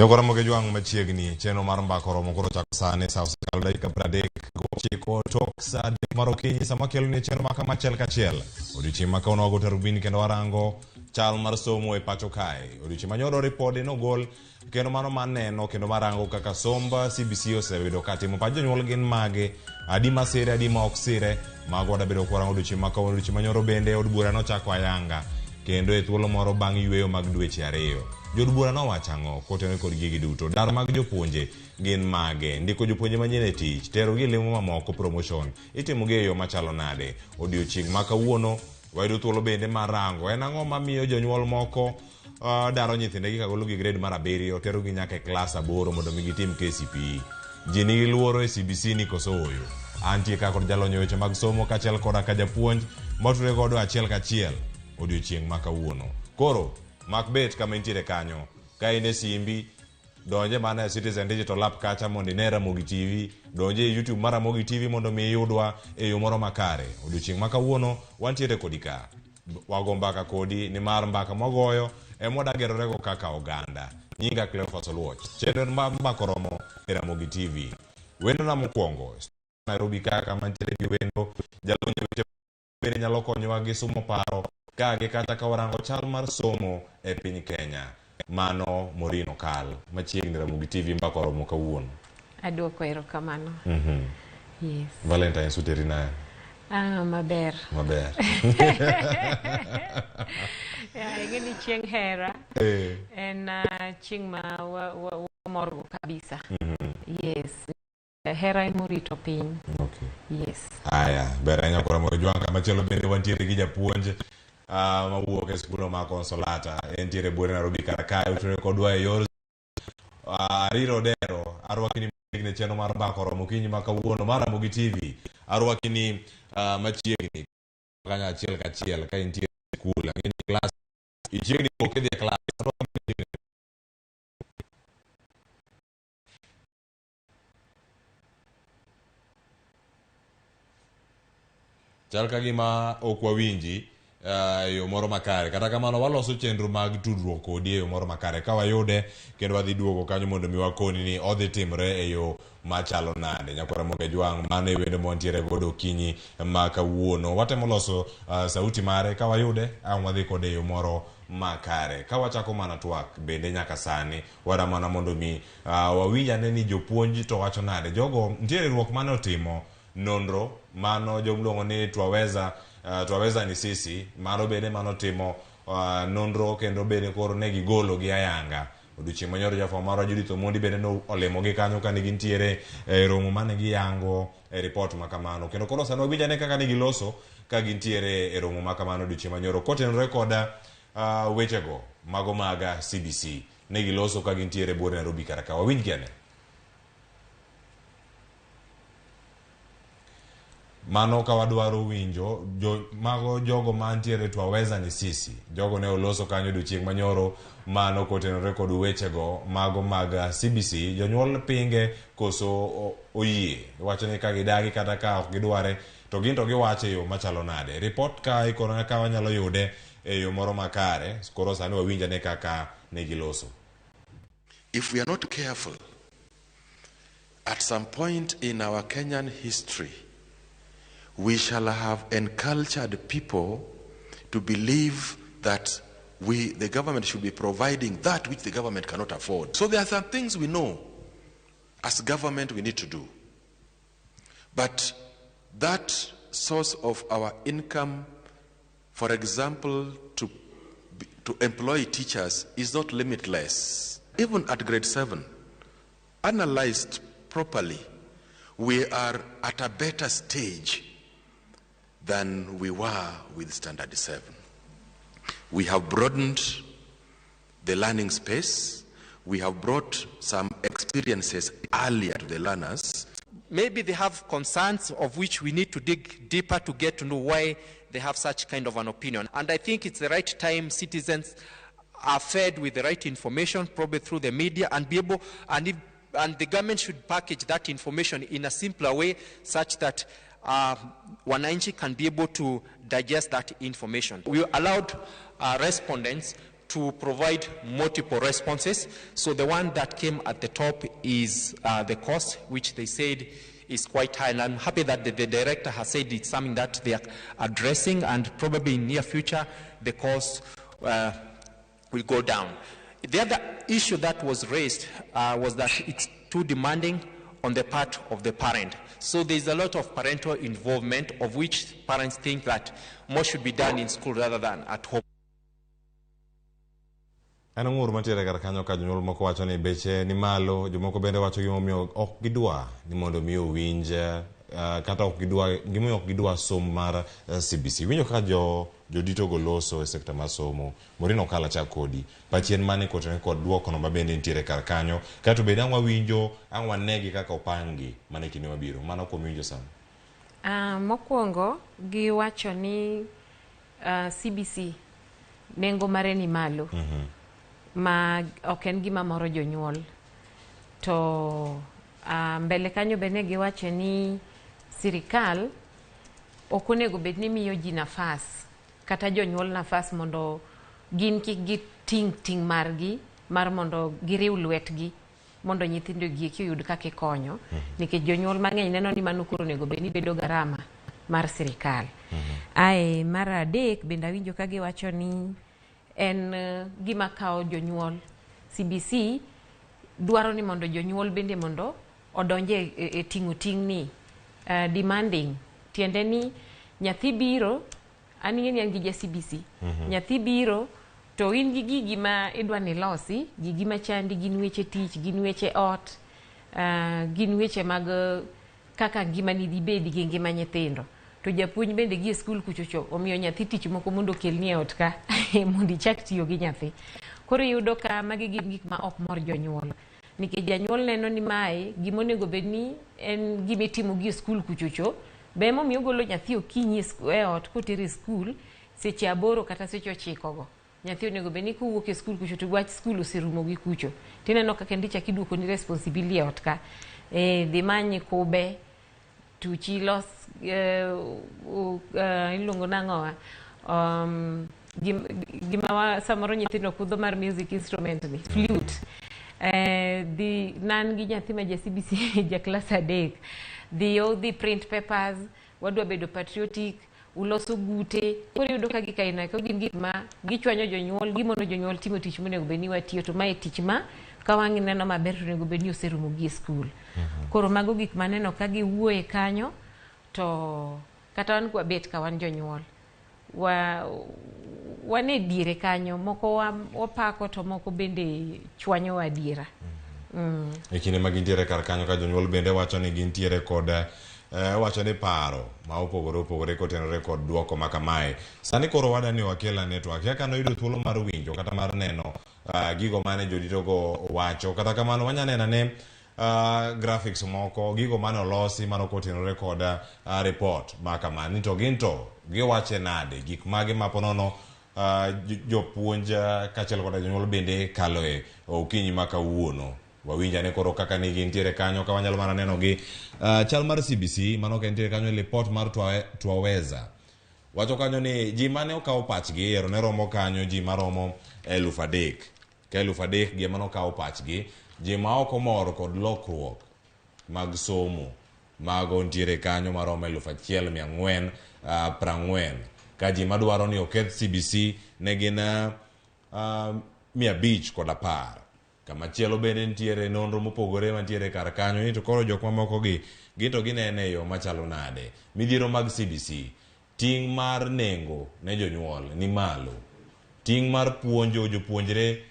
Nyoko Ramogi Jwang' machiegni chenro mar mbaka oromo koro chako sani sa osekalo dakika 39 tok sa 3 mar okinyi sama keloni chenro ma kama achiel kachiel. Odiochieng' ma kawuono wago tarubini kendo warango chal mar somo e pacho kae. Odiochieng' manyoro ripode nogol kendo mano maneno kendo marango kaka somb CBC osebedo katimo. Pach jonyuol gin mage? Adi masire, adi ma ok sire? Mago wadabedo kwarango odiochieng' ma kawuono. Odiochieng' manyoro bende od bura nochako ayanga kendo e thuolo moro bang' yueyo mag dweche ariyo. Jood bura nowacho ang'o kotenore kod gigi duto? Dar mag jopuonje gin mage? Ndiko jopuonje manyien e tich, terogi e lemo mamoko, promotion, itimogi e yo machalo nade? Odiochieng' ma kawuono wayudo thuolo bende mar rango en ang'o mamiyo jonyuol moko daro nyithindegi kagologi e grade mar abiriyo terogi nyaka e klas aboro mondo mi gitim KCPE. Ji nigi luoro e CBC ni koso ooyo? Antie ka kod jalony e weche mag somo kaachiel koda ka japuonj matudore godo achiel kachiel odiochieng' ma kawuono. Koro mak bet kama intiere kanyo ka in e simbi donje mana e Citizen Digital app kacha mondo ine Ramogi TV, donje e YouTube mar Ramogi TV mondo mi iyudwa e yo moro makare. Odiochieng' ma kawuono wantiere kodi ka. Wago mbaka kodi nimar mbaka mwagoyo ema wadagerorego kaka oganda. Nyinga Cleophas Oluoch. Chenro mar mbaka oromo e Ramogi TV. Wendona mokwongo Nairobi ka kama nitiere gi wendo jalony e weche bende nyalo konyowa gi sumo paro ka gi kata ka warango chal mar somo e piny Kenya. Mano Maureen Okal machiegni Ramogi TV mbaka oromo kawuono. Aduoko erokamano. Yes. Valentine's uteri nade? Ah, maber. Maber. Yeah, ing'e ni chieng' hera en chieng' ma wamorgo kabisa. Yes. Hera emorito piny. Okay. Yes. Aya, ber ahinya koro Ramogi Jwang'. Kamachielo bende wantiere gi japuonj mawuok e skul mar Consolata. Entiere buore Nairobi kar kae, otudore kodwa e yor Ariro Odero. Arwaki ni machiegni e chenro mar mbaka oromo okinyi ma kawuono mar Ramogi TV. Arwaki ni machiegni kanyo achiel kachiel ka intie e skul, ang'e ni klas ichiegni wuok idhi e klas. Arwaki machiegni. Chal ka gima ok wawinji e yo moro makare. Kata kamano waloso chenro mag tudruok kodi e yo moro makare. Ka wayude kendo wadhi duogo kanyo mondo mi wakoni ni odhi timre e yo machalo nade. Nyakwar Ramogi Ajwang', mano e wendo mwantiere godo okinyi ma kawuono. Watemo loso sauti mare ka wayude ang' wadhi kode e yo moro makare. Ka wachako mana twak bende nyaka sani wada mana mondo mi wawinj ane ni jopuonj to wacho nade. Jogo nitie riwruok mane otimo nonro mano jomluongo ni Twaweza, Twaweza ni sisi mano bende mano timo nonro kendo bende koro ne gigolo gi ayanga. Odiochieng' manyoro jafwambo marwa Judith Omondi bende no olimo gi kanyo kane gintiere e romo mane giyango e ripot ma kamano. Kendo koro sani wawinj ane kaka ne giloso ka gintiere e romo ma kamano odiochieng' manyoro kotenore koda wechego mago mag CBC. Ne giloso ka gintiere e buore Nairobi kar ka. Wawinj gi ane. Mano ka wadwaro winjo jo, mago jogo mantiere Twaweza ni sisi. Jogo ne oloso kanyo odiochieng' manyoro mano kotenore kod wechego mago mag CBC. Jonyuol pinge koso oyie. Wacho ni ka gidagi kata ka ok gidware to gin to giwacho e yo machalo nade. Report ka ikona ka wanyalo yude e yo moro makare. Koro sani wawinj ane kaka ne giloso. If we are not careful, at some point in our Kenyan history, we shall have encultured people to believe that the government should be providing that which the government cannot afford. So there are some things we know as government we need to do. But that source of our income, for example, to employ teachers is not limitless. Even at grade 7, analyzed properly, we are at a better stage than we were with Standard 7. We have broadened the learning space. We have brought some experiences earlier to the learners. Maybe they have concerns of which we need to dig deeper to get to know why they have such kind of an opinion. And I think it's the right time citizens are fed with the right information, probably through the media, and be able, and if, and the government should package that information in a simpler way such that wananchi can be able to digest that information. We allowed respondents to provide multiple responses. So the one that came at the top is the cost, which they said is quite high. And I'm happy that the director has said it's something that they are addressing, and probably in near future, the cost will go down. The other issue that was raised was that it's too demanding on the part of the parent. So there's a lot of parental involvement, of which parents think that more should be done in school rather than at home. En ng'ur mantiere kar kanyo ka jonyuol moko wacho ni beche ni malo, jomoko bende wacho gimomiyo ok gidwa ni mondo mi owinj kata ok gidwa gimomiyo ok gidwa somo mar CBC. Winjo kaka jo jodito go loso e sekta mar somo. Maureen Okala chak kodi. Pachi en mane kotenore kod duoko no mabende nitiere kar kanyo. Kato bende ang' wawinjo, ang' wanegi kaka opangi mana e kinde mabiro. Mano kuom winjo sana. Mokwongo giwacho ni CBC nengo mare ni malo. Ma ok en gima moro jonyuol. To mbele kanyo bende giwacho ni sirikal ok onego bed ni miyo ji nafas kata jonyuol nafas mondo gin kik giting' ting' margi mar mondo giriw lwetgi mondo nyithindo gi eki oyud kaka ikonyo. Nikech jonyuol mang'eny neno ni mano koro onego bed ni bedo garama mar sirikal. Ae mar adek bende awinjo ka giwacho ni en gima kawo jonyuol. CBC dwaro ni mondo jonyuol bende mondo odonje e ting'o ting'ni, demanding, tiende ni nyathi biro, an ing'e ni an gi ja CBC. Nyathi biro to in gi gigi ma idwa ni losi, gigi machandi gin weche tich, gin weche ot, gin weche mag kaka ngimani dibedi gi ngima nyithindo. To japuonj bende gi e skul kuchocho omiyo nyathi tich moko mondo okelni e ot ka mondo ichak tiyo gi nyathi. Koro iyudo ka magi gin gik ma ok mor jonyuol. Nikech janyuol neno ni mae gima onego bed ni en gima itimo gi e skul kuchocho, be emomiyo ogolo nyathi okinyi e ot kotero e skul seche 8 kata seche 9 go. Nyathi onego bed ni kowuok e skul kucho to wach skul oserumo gi kucho. Tineno ka kendo ichak iduoko ni responsibility e ot ka. Dhi many kube, tuchi los iluongo nang'owa gima samoro nyithindo kudho mar music instrument ni flute. Dhi nan gi nyathi ma ja CBC ja klas 3 dhi odhi print papers, wadwa bedo patriotic, uloso gute. Koro iyudo ka gik aina ka gin gik ma gichwanyo jonyuol, gimono jonyuol timo tich monego bed ni watiyo, to mae tich ma ka wang' neno maber to onego bed ni oserumo gi e skul. Koro mago gik maneno ka giwuoye kanyo, to kata wan kwabet ka wan jonyuol wan e diere kanyo, moko wapako to moko bende chwanyowa adiera. E kinde ma gintiere kar kanyo ka jonyuol bende wacho ni gintiere kod wacho ni paro ma opogore opogore kotenore kod duoko ma kamae. Sani koro wada ni wakel ane twak. Kaka noyudo thuolo mar winjo kata mar neno gigo mane jodito go wacho. Kata kamano wanya neno ane graphics moko, gigo mane olosi mano kotenore kod report ma kama. Ni to gin to giwache nade, gik mage ma ponono jopuonj kaachiel koda jonyuol bende kaloe okinyi ma kawuono. Wawinj ane koro kaka ni gintiere kanyo ka wanyalo mana neno gi chal mar CBC mano ka nitiere kanyo e report mar Twaweza. Wacho kanyo ni ji mane okawo pachgi ero ne romo kanyo ji maromo 3,000. Ka 3,000 gi ema nokawo pachgi, ji ma ok omor kod lokruok mag somo mago nitiere kanyo maromo 1,440. Ka ji madwaro ni oketh CBC ne gin 510. Kamachielo bende nitiere nonro mopogore mantiere kar kanyo ni to koro jok mamoko gi gin to ginene e yo machalo nade. Midhiero mag CBC, ting' mar nengo ne jonyuol ni malo. Ting' mar puonjo jopuonjre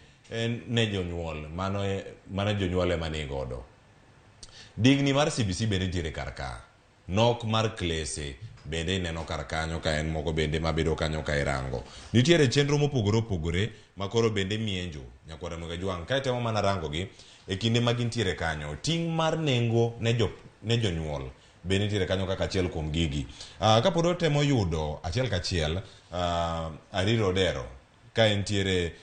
ne jonyuol, mano jonyuol ema ni godo. Digni mar CBC bende nitiere kar ka. Nok mar klese bende ineno kar kanyo ka en moko bende mabedo kanyo ka irango. Nitiere chenro mopogore opogore ma koro bende mienjo nyakwar Ramogi Ajwang' ka itemo mana rango gi e kinde ma gintiere kanyo. Ting' mar nengo ne jonyuol bende nitiere kanyo kaka achiel kuom gigi. Kapod watemo yudo achiel kachiel Ariro Odero ka entiere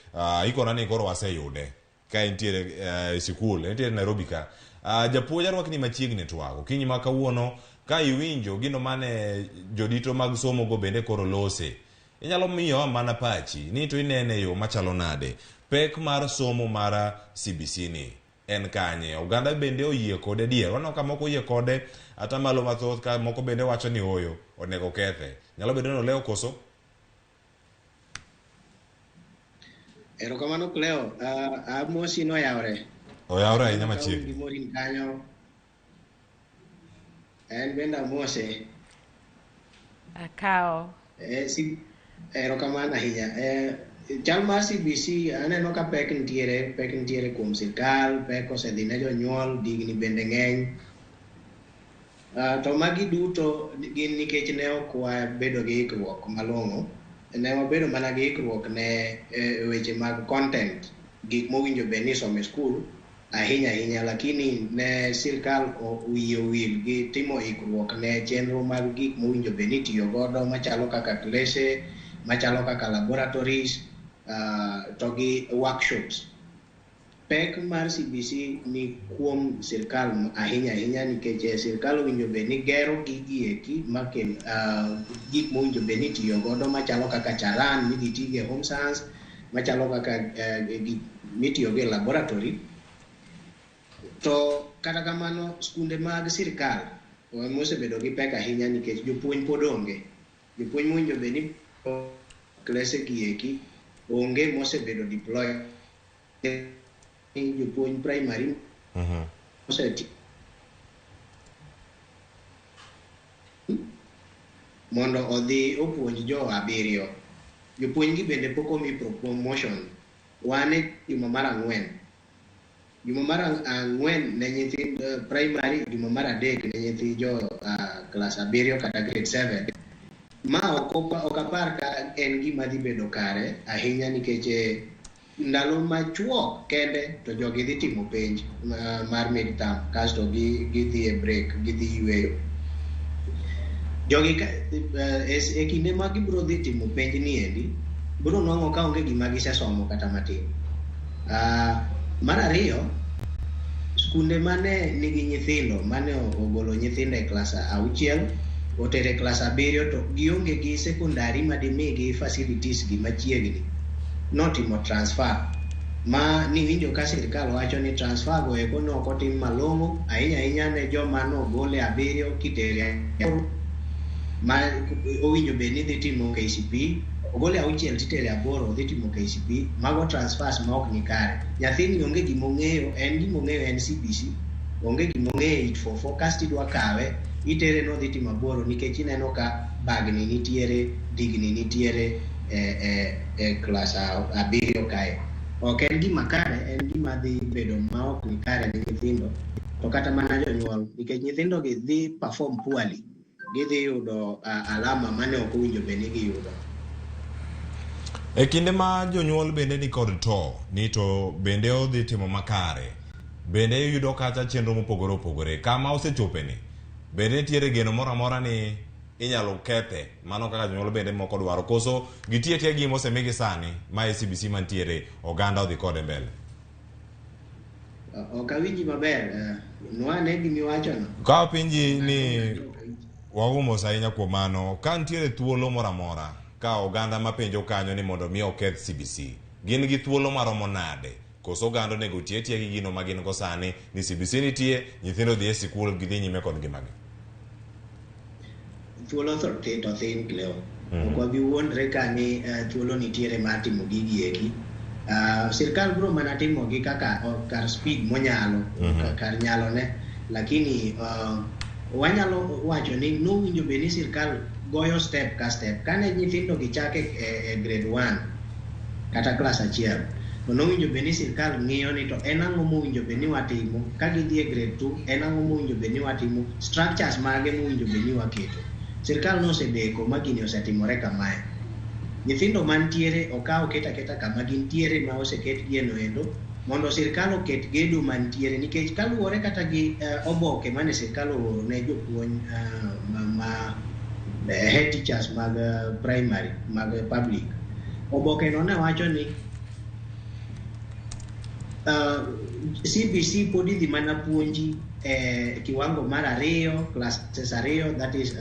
ikona ni koro waseyude ka entiere e sikul, entiere Nairobi ka. Japuonj arwakni machiegni twak okinyi ma kawuono ka iwinjo gino mane jodito mag somo go bende koro lose. Inyalo miyowa mana pachi ni to inene e yo machalo nade. Pek mar somo mar CBC ni en kanye? Oganda bende oyie kode adier? Waneno ka moko oyie kode atamalo mathoth ka moko bende wacho ni ooyo onego kethe. Nyalo bedo ni olewo koso? Erokamano Cleo, amosi noyawre. Oyawre ahinya Aneno ka un machiegni. gi Maureen kanyo. En bende amose. Akawo. Erokamano ahinya. Chal mar CBC aneno ka pek nitiere, pek nitiere kuom sirkal, pek osedhi ne jonyuol, digni bende ng'eny. To magi duto gin nikech ne ok wabedo gi ikruok malong'o. Ne wabedo mana gi ikruok ne weche mag content, gik mowinjo bed ni isomo e skul ahinya ahinya, lakini ne sirkal wiye owil gi timo ikruok ne chenro mag gik mowinjo bed ni itiyo godo machalo kaka klese, machalo kaka laboratories, to gi workshops. Pek mar CBC ni kuom sirkal ahinya ahinya nikech sirkal owinjo bed ni gero gigi eki makel gik mowinjo bed ni itiyo godo machalo kaka charan midhi tigo e home science, machalo kaka gik mitiyogo e laboratory. To kata kamano skunde mag sirkal mosebedo gi pek ahinya nikech jopuonj pod onge. Jopuonj mowinjo bed ni klese gi eki onge mosebedo deployed. Jopuonj primary oseti mondo odhi opuonj jo abiriyo. Jopuonj gi bende pok omi promotion. Wan e juma mar ang'wen. Juma mar ang'wen ne nyithind primary, juma mar adek ne nyithi jo klas abiriyo kata grade 7. Ma ok apar ka en gima dhi bedo kare ahinya nikech ndalo machuok kende to jogi dhi timo penj mar mid-term kasto gidhi e break, gidhi yueyo. Jogi e kinde ma gibiro dhi timo penj ni endi, biro nwang'o ka onge gima gisesomo kata matin. Mar ariyo, skunde mane nigi nyithindo mane ogolo nyithindo e klas auchiel otere klas abiriyo to gionge gi sekondari madimigi facilities gi machiegni, notimo transfer. Ma niwinjo ka sirkal wacho ni transfer go eko ne ok otim malong'o ahinya ahinya ne joma nogol e abiriyo kitere ma owinjo bed ni dhi timo KCPE, ogole auchiel titere aboro dhi timo KCPE. Mago transfers ma ok ni kare. Nyathini onge gimong'eyo, en gimong'eyo en CBC, onge gimong'eyo 844, kasto idwa kawe itere nodhi timo aboro nikech ineno ka bagni nitiere, digni nitiere e klas abiriyo kae. Ok en gima kare, en gima dhi bedo ma ok ni kare ne nyithindo to kata mana jonyuol nikech nyithindo gi dhi perform poorly, gidhi yudo alama mane ok owinjo bed ni giyudo. E kinde ma jonyuol bende ni kod to ni to bende odhi timo makare, bende iyudo kacha chenro mopogore opogore kama osechopeni, bende nitiere geno moro amora ni inyalo kethe mano kaka jonyuol bende moko dwaro, koso gitie atia gima osemigi sani ma e CBC mantiere oganda odhi kode mbele? Ok awinji maber, nwane gimiwachono. Ka penji ni waumo ahinya kuom mano, ka nitiere thuolo moro amora ka oganda mapenjo kanyo ni mondo mi oketh CBC, gin gi thuolo maromo nade? Koso oganda onego otie atia gi gino ma gin go sani ni CBC nitie, nyithindo dhi e sikul gidhi nyime kod ngimagi? Thuolo to thin Cleo. Ok wabi wuondre ka ni thuolo nitiere mar timo gigi eki. Sirkal biro mana timogi kaka kar speed monyalo, kar nyalone, lakini wanyalo wacho ni nowinjo bed ni sirkal goyo step ka step. Kane nyithindo gi chake e grade 1 kata klas achiel, to nowinjo bed ni sirkal ng'iyo ni to en ang'o mowinjo bed ni watimo, ka gidhi e grade 2 en ang'o mowinjo bed ni watimo, structures mage mowinjo bed ni waketo. Sirkal nosedeko ma gini osetimore kamae. Nyithindo mantiere okaw oket aketa kama gintiere ma oseketgie no endo mondo sirkal oket gedo mantiere nikech kaluwore kata gi oboke mane sirkal ooro ne jopuonj ma head teachers mag primary mag public, oboke no ne wacho ni CBC pod idhi mana puonji e kiwango mar ariyo, classes ariyo, that is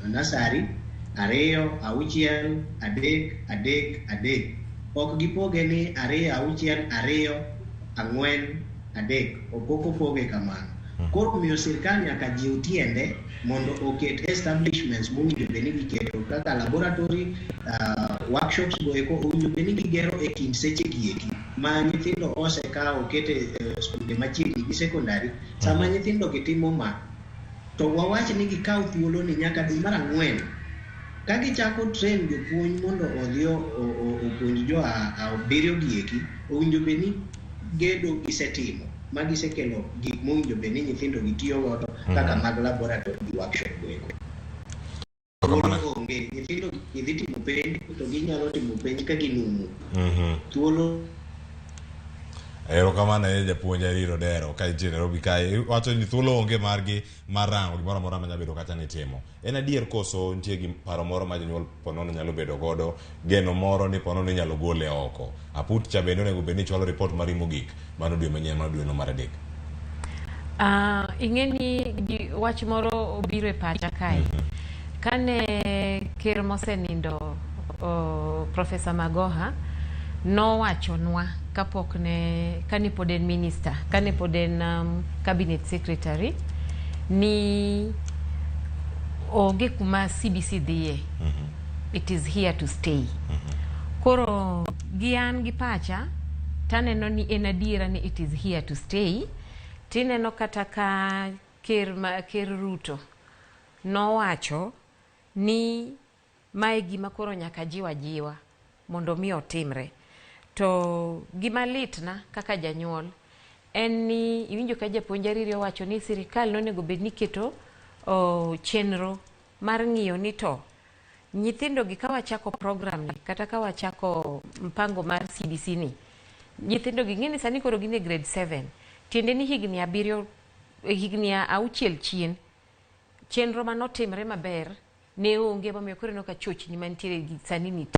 nursery 2 6 3 3 3. Ok gipoge ni 2 6 2 4 3, ok opoge kamano. Koro omiyo sirkal nyaka jiw tiende mondo oket establishments mowinjo bed ni giketo kaka laboratory, workshops go eko owinjo bed ni gigero e kind seche gi eki ma nyithindo osekawo oket e skunde machiegni gi sekondari. Sama nyithindo gi timo ma, to wawach ni gikaw thuolo ni nyaka dwe mar 4 ka gichako train jopuonj mondo odhi opuonj jo abiriyo gi eki, owinjo bed ni gedo gisetimo ma gisekelo gik mowinjo bed ni nyithindo gi tiyo godo kaka mag laboratory gi workshop go eko. Thuolo onge, nyithindo gi dhi timo penj to ginyalo timo penj ka ginumu. Thuolo. Erokamano ahinya japuonj Ariro Odero ka intie Nairobi kae. Iwacho ni thuolo onge margi mar rango gimoro amora manyalo bedo kata ni timo. En adier koso nitie gi paro moro ma jonyuol ponono nyalo bedo godo, geno moro ni ponono inyalo gole oko. Aput cha bende onego bed ni chwalo ripot mari mogik mano dwe manyien mar dwe no mar 3. Ing'e ni wach moro obiro e pacha kae. Kane ker mosenindo Professor Magoha nowachonwa kapok ne kane pod en minister, kane pod en cabinet secretary ni onge kuma CBC dhiye. It is here to stay. Koro gi an gi pacha taneno ni en adiera ni it is here to stay. Tineno kata ka ker Ruto nowacho ni mae gima koro nyaka jiwa jiwa mondo mi otimre. To gima litna kaka janyuol en ni iwinjo ka japuonj Ariri owacho ni sirikal nonego bed ni keto chenro mar ng'iyo ni to nyithindo gi kawachako program ni kata kawachako mpango mar CBC ni, nyithindo gi ng'eni sani koro gin e grade 7, tiende ni higni 7, higni 6 chien chenro manotimre maber ne onge, momiyo koro ineno ka chochni mantiere gi sani nitie.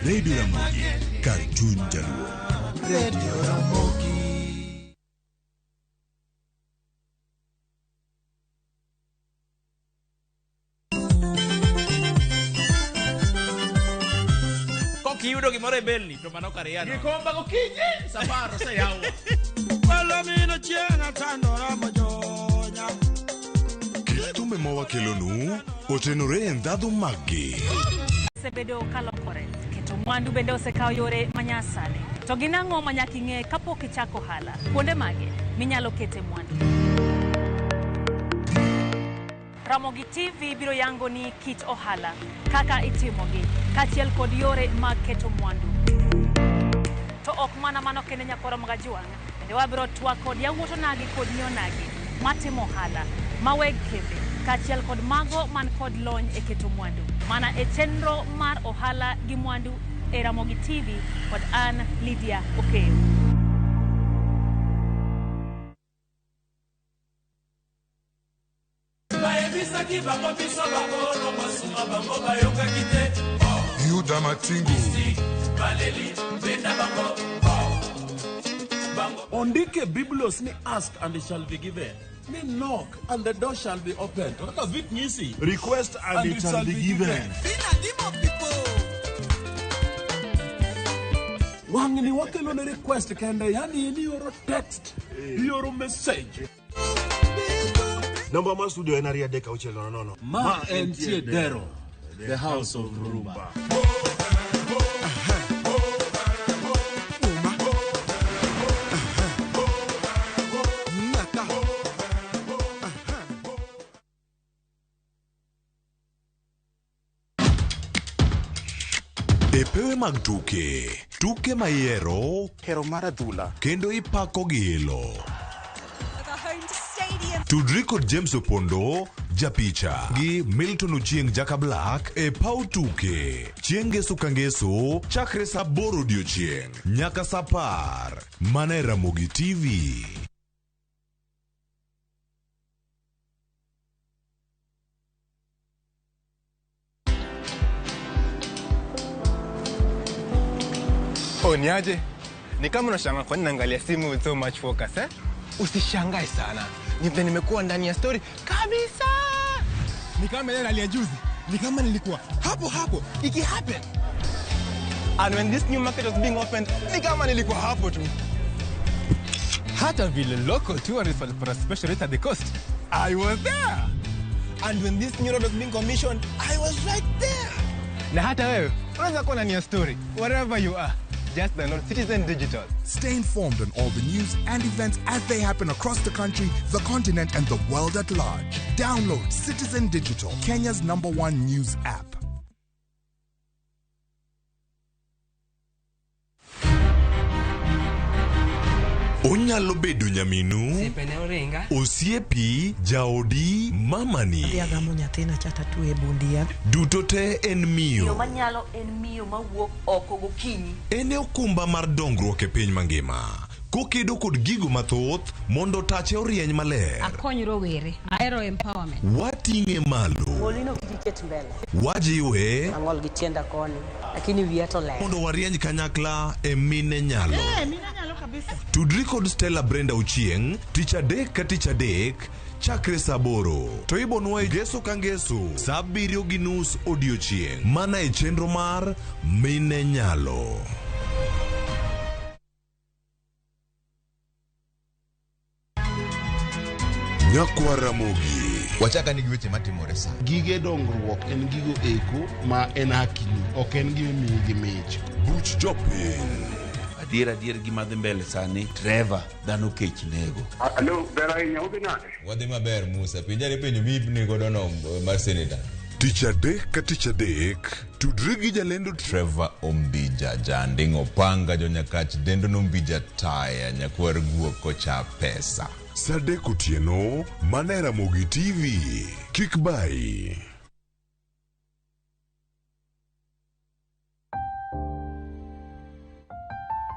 Radio Ramogi, kar chuny jaluo. Radio Ramogi. Kiyudo gimoro e belni to mano kar iya nono. Gikomba gokinyi safar oseyaw. Palomino chieng' atandora mojonya. Kit thumbe ma wakelonu otenore e ndhadhu maggi. Osebedo kalokore keto mwandu bende osekawo yore manyasani. To gin ang'o ma nyaka ing'e kapok ichako ohala? Kuonde mage minyalo kete mwandu? Ramogi TV biro yango ni kit ohala, kaka itimogi, kaachiel kod yore mag keto mwandu. To ok mana mano kende nyakwaro Magajuang', bende wabiro twak kod yawuot onagi kod nyi onagi matimo ohala, ma weg kembe, kaachiel kod mago man kod lony e keto mwandu. Mana e chenro mar ohala gi mwandu e Ramogi TV kod an Lydia Okeyo. Bayebisaki bango biso bakolo masuka bango bayokaki te. Yuda Matingu. Baleli benda bango. Ondike Biblos ni ask and it shall be given. Ni knock and the door shall be opened. Kaka vit nyisi. Request and it shall be given. Wang'ni wakelo ne request kende, yani in ioro text, ioro message. Namba mar studio en 23600. Ma entie Dero, the house of Rumba. E pewe mag tuke, tuke ma ihero hero mar adhula kendo ipako gi ilo. Tudri kod James Opondo, japicha gi Milton Ochieng Jaka Black e paw tuke. Chieng' ngeso ka ngeso chakre saa aboro odiochieng' nyaka saa apar. Mana e Ramogi TV. Oh, niaje? Ni kama unashangaa kwa nini naangalia simu with so much focus, eh? Usishangae sana. Ni vile nimekuwa ndani ya story kabisa. Ni kama ile rally ya juzi. Ni kama nilikuwa hapo hapo iki happen. And when this new market was being opened, ni kama nilikuwa hapo tu. Hata vile local tourists walipata special rate at the coast, I was there. And when this new road was being commissioned, I was right there. Na hata wewe unaweza kuwa ndani ya story wherever you are. Just download Citizen Digital. Stay informed on all the news and events as they happen across the country, the continent, and the world at large. Download Citizen Digital, Kenya's #1 news app. Onyalo bedo nyaminu, osiepi, jaodi, mamani. Adhi agamo nyathina cha tatue bundia. Duto te en miyo. Miyo manyalo en miyo mawuok oko gokinyi. En e okumba mar dongruok e piny mangima. Kokedo kod gigo mathoth mondo tache orieny maler. Akony rowere, ahero empowerment. Wating'e malo. Molino kik iket mbele. Wajiwe. Ang'ol gi tienda koni, lakini wiya to ler. Mondo warieny kanyakla e mine nyalo. Mine nyalo kabisa. Tudri kod Stella Brenda Ochieng' tich adek ka tich adek chakre saa aboro. To ibonwa e ngeso ka ngeso saa abiriyo gi nus odiochieng' mana e chenro mar Mine Nyalo. Nyakwar Ramogi. Wachaka ni gi weche matimore sa. Gige dongruok en gigo eko ma en hakini, ok en gima imiyi gi mich. Buch jopiny. Adier adier gima dhi mbele sani, Trevor, dhano kech nego. Alo, ber ahinya, udhi nade? Wadhi maber Musa, penjane penjo mi godo no mar senator. Tich adek ka tich adek, tudri gi jalendo Trevor Ombija, janding' opanga jonyakach dendo nombija taya, nyakwar guok kocha pesa. Saa adek otieno, mana e Ramogi TV. Kik bayi.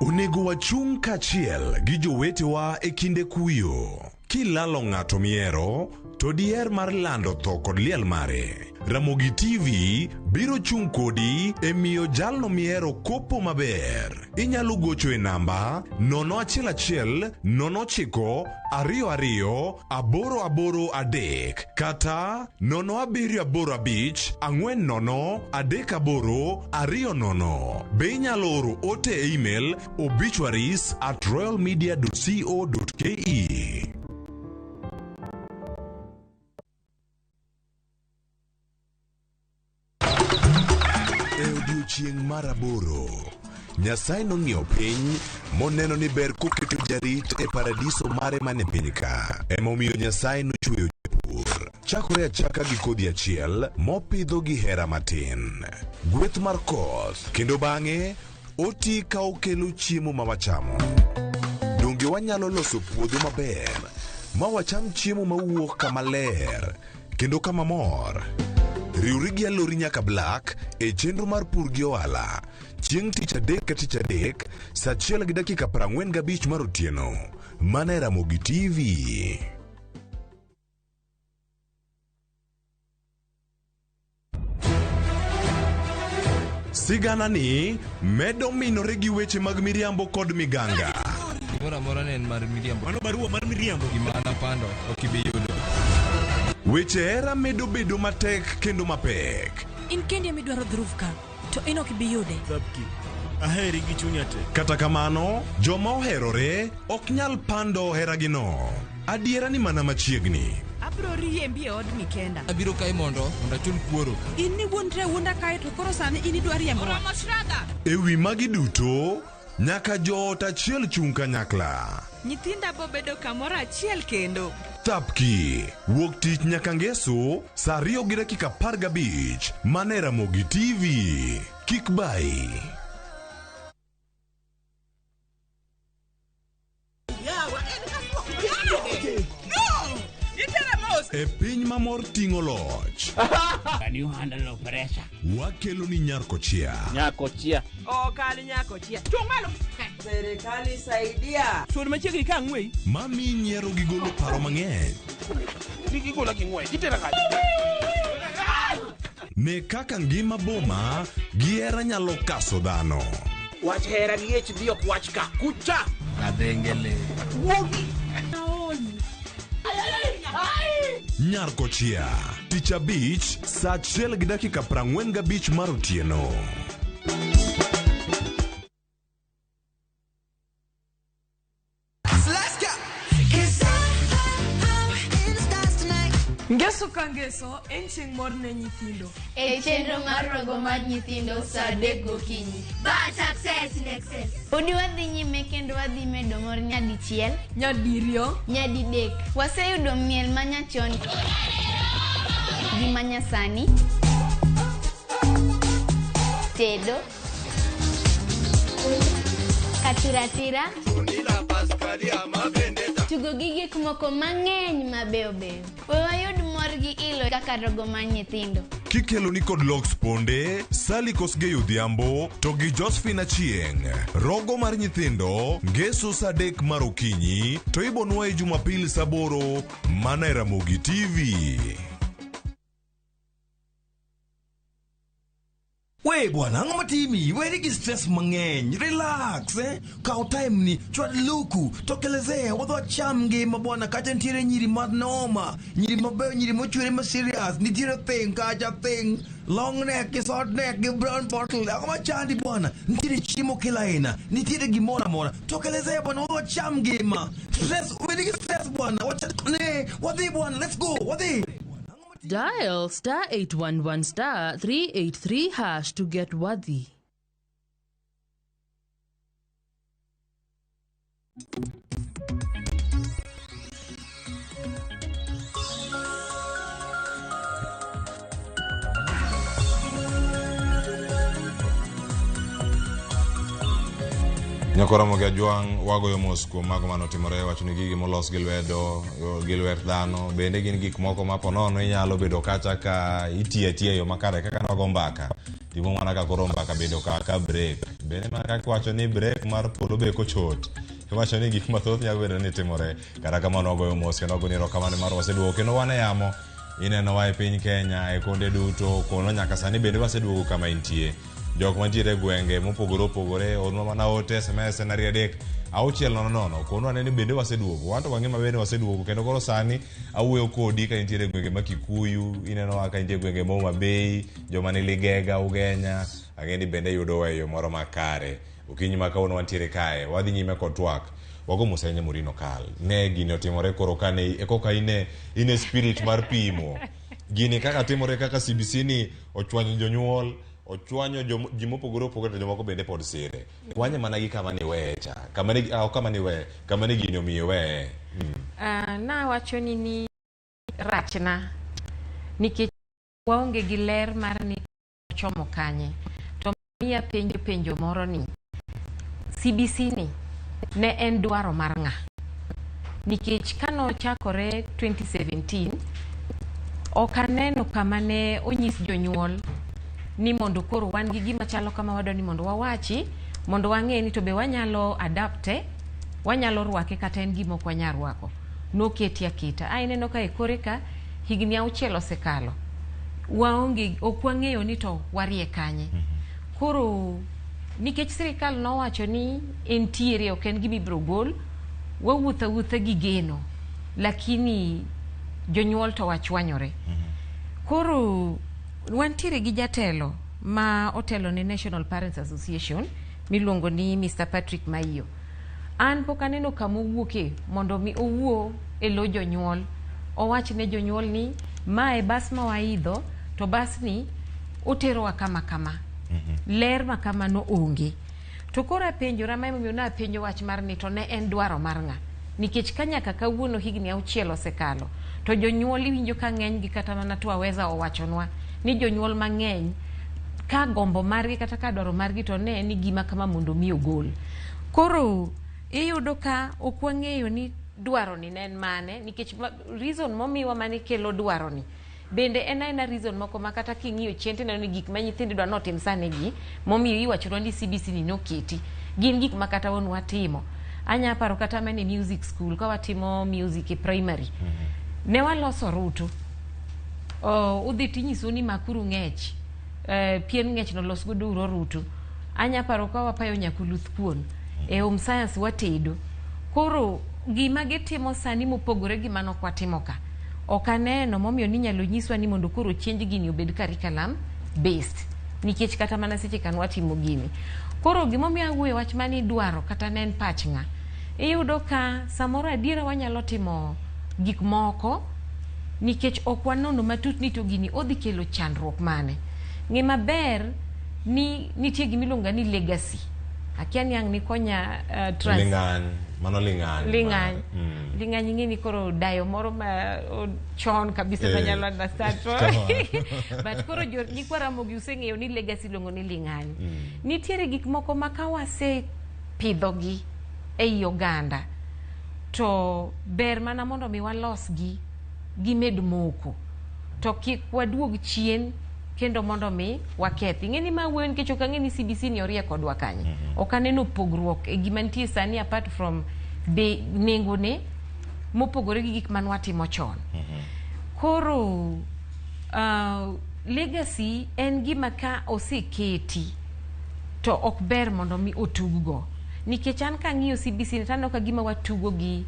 Onego wachung' kaachiel gi jowetewa e kinde kuyo. Kilalo ng'ato mihero, to diher mar lando tho kod liel mare. Ramogi TV biro chung' kodi e miyo jalno mihero kopo maber. Inyalo gocho e namba 011 09 22 883 kata 0785 40 38 20. Be inyalo oro ote e email obituaries@royalmedia.co.ke. E odiechieng' mar aboro, Nyasaye nong'iyo piny moneno ni ber koketo jarit e paradiso mare man e piny ka. Emomiyo Nyasaye nochweyo japur. Chakore achaka gi kodhi achiel mopidho gi hera matin. Gweth mar koth kendo bang'e oti ka okelo chiemo ma wachamo. Donge wanyalo loso puodho maber ma wacham chiemo mawuok kama ler kendo kama mor? Riwri gi Alori nyaka Black e chenro mar pur gi ohala chieng' tich adek ka tich adek saa achiel gi dakika 45 mar otieno mana e Ramogi TV. Sigana ni medo minore gi weche mag miriambo kod miganga. Gimoro amora ne en mar miriambo. Mano barua mar miriambo. Gima napando ok ibi yudo. Weche hera medo bedo matek kendo mapek. In kendi ema idwaro dhruv ka, to in ok ibi yude. Thabki. Aheri gi chunya te. Kata kamano, joma oherore ok nyal pando heragino. Adiera ni mana machiegni. Abiro riembi e odni kenda. Abiro kae mondo mondo achul kuoro. In niwuondri awuonda kae to koro sani in idwa riembowa. Oromo Shraga! E wi magi duto, nyaka joot achiel chung' kanyakla. Nyithinda bobedo kamoro achiel kendo. Thapki, wuok tich nyaka ngeso, saa 2 gi dakika 15, mana e Ramogi TV. Kik bayi. E piny ma mor ting'o loch. Can you handle pressure? Wakelo ni nyar kochia. Nyakochia. Ok an nyakochia. Chung' malo. Serikali saidia. Sud machiegni ka ang'weyi. Mami nyiero gi golo paro mang'eny. Gigola gi ng'wech. Itera kanye? Ne kaka ngima boma gi hera nyalo kaso dhano. Wach hera gi HD ok wach ka. Kucha. Kadhengele. Wuogi. Nyar kochia. Tich abich, saa achiel gi dakika 45 mar otieno. Ngeso ka ngeso en chieng' mor ne nyithindo. E chenro mar rogo mar nyithindo saa 3 gokinyi. But success in excess. Podi wadhi nyime kendo wadhi medo mor nyadichiel, Nyadiriyo, nyadidek. Waseyudo miel manyachon gi manyasani, tedo, katiratira, tugo gi gik moko mang'eny mabeyo beyo. We wayud mor gi ilo kaka rogo mar nyithindo. Kikelo ni kod Lox Ponde, Sally Kosgei Odhiambo to gi Josephine Achieng'. Rogo mar nyithindo, ngeso saa 3 mar okinyi to ibonwa e Jumapil saa 8 mana e Ramogi TV. We bwana, ang'o matimi? Weri gi stress mang'eny. Relax, eh? Kaw time ni, chwad luku, tokelezea, wadhi wacham ngima bwana. Kacha nitiere nyiri manoma, nyiri mabeyo, nyiri mochwere ma serious. Nitiere thing kacha thing, long neck, gi short neck, gi brown bottle. Ang'o machandi bwana? Nitiere chiemo kila aina, nitiere gimoro amora. Tokelezea bwana, wadhi wacham ngima. Stress, weri gi stress bwana. Wacha, ne, wadhi bwana, let's go, wadhi. Dial star 811 star 383 hash to get Wadhi. Nyakora Ramogi Ajwang' wagoyo mos kuom mago manotimore wacho ni gigi molos gi lwedo gi lwet dhano bende gin gik moko ma ponono inyalo bedo kacha ka itiyo atiya e yo makare kaka nago mbaka timo mana ka koro mbaka bedo ka break bende mana kaka iwacho ni break mar polo be kochot Iwacho ni gik mathoth nyalo bedo ni timore. Kata kamano wagoyo mos kendo wagoyo erokamano mar waseduogo kendo wan e yamo. Inenowa e piny Kenya e konde duto kono nyaka sani bende waseduogo kama intie. Jok mantiere e gwenge mopogore opogore ornwa mana ote SMS en 23 6 0 0 konwa ane ni bende waseduogo. Wan to wang'e maber ni waseduogo kendo koro sani awuoyo kodi ka intiere e gwenge ma Kikuyu, inenowa ka intie e gwenge ma Homa Bay, joma ni Ligega, Ugenya, ang'e ni bende yudowa e yo moro makare. Okinyi ma kawuono wantiere kae, wadhi nyime kod twak. Wago mos ahinya Maureen Okal. Ne gini otimore koro kane e koka ine ine spirit mar pimo. Gini kaka timore kaka CBC ni ochwanyo jonyuol, ochwanyo ji mopogore opogore to jomoko bende pod sire. Kwanye mana gi kama niweye cha. Kama ni ok kama niweye, kama ni gini omiyo iweye. Nawacho ni rachna nikech waonge gi ler mar ni ochomo kanye. To miya penjo penjo moro ni CBC ni ne en dwaro mar ng'a? Nikech kanochakore 2017 ok aneno kama ne onyis jonyuol ni mondo koro wan gi gima chalo kama wadwa ni mondo wawachi mondo wang'e ni to be wanyalo adapte wanyalo rwake kata en gima ok wanyal rwako. Noketi aketa. A ineno ka e kore ka higni 6 osekalo. Waonge ok wang'eyo ni to warie kanye. Koro nikech sirikal nowacho ni entiere ok en gima ibiro gol, wawuotho awuotha gi geno lakini jonyuol to wachwanyore. Koro wantiere gi jatelo ma otelo ne National Parents Association miluongo ni Mr. Patrick Maiyo. An pok aneno kama owuoke mondo mi owuo e lo jonyuol. Owach ne jonyuol ni mae bas ma waidho to bas ni oterowa kama kama. Ler ma kamano onge. To koro apenjora ma emomiyo napenjo wach mar ni to ne en dwaro mar ng'a? Nikech ka nyaka kawuono higni 6 osekalo to jonyuol iwinjo ka ng'eny gi kata mana Twaweza owachonwa ni jonyuol mang'eny ka gombo margi kata ka dwaro margi to ne ni gima kama mondo mi ogol. Koro iyudo ka ok wang'eyo ni dwaro ni ne en mane nikech reason momiwa mane kelo dwaro ni bende en aena reason moko ma kata king'iyo chien tineno ni gik ma nyithindo dwa notim sani gi momiyo iwachonwa ni CBC ni noketi gin gik ma kata wan watimo. Anya paro kata mana e music school ka watimo music e primary ne waloso rutu. Udhi tinyisou ni makuru ng'ech, pien ng'ech no los godo uru orutu. Anya paro ka wapayo nyakuluth kuon e home science watedo. Koro gima gitimo sani mopogore gi mano ok watimo ka. Ok aneno momiyo ninyalo nyiswa ni mondo koro change gini obed curriculum based nikech kata mana seche kan watimo gini. Koro gimomiyo awuoyo wach mani dwaro kata ne en pach ng'a. Iyudo ka samoro adiera wanyalo timo gik moko nikech ok wanono matut ni to gini odhi kelo chandruok mane. Ng'e maber ni nitie gimiluongo ni legacy. Akia ni ang' nikonya Ling'any, mano ling'any. Ling'any. Ling'any ing'e ni koro dayo moro ma chon kabisa manyalo understand. But koro nyikwa Ramogi useng'eyo ni legacy iluongo ni ling'any. Nitiere gik moko ma ka wasepidhogi ei oganda to ber mana mondo mi walosgi gimed moko to kik waduog chien kendo mondo mi wakethi. Ing'e ni ma wuoyo nikech ok ang'e ni CBC ni orie kodwa kanye. Ok aneno pogruok e gima nitie sani apart from be nengone mopogore gi gik mane watimo chon. Koro legacy en gima ka oseketi to ok ber mondo mi otuggo. Nikech an kang'iyo CBC ni taneno ka gima watugo gi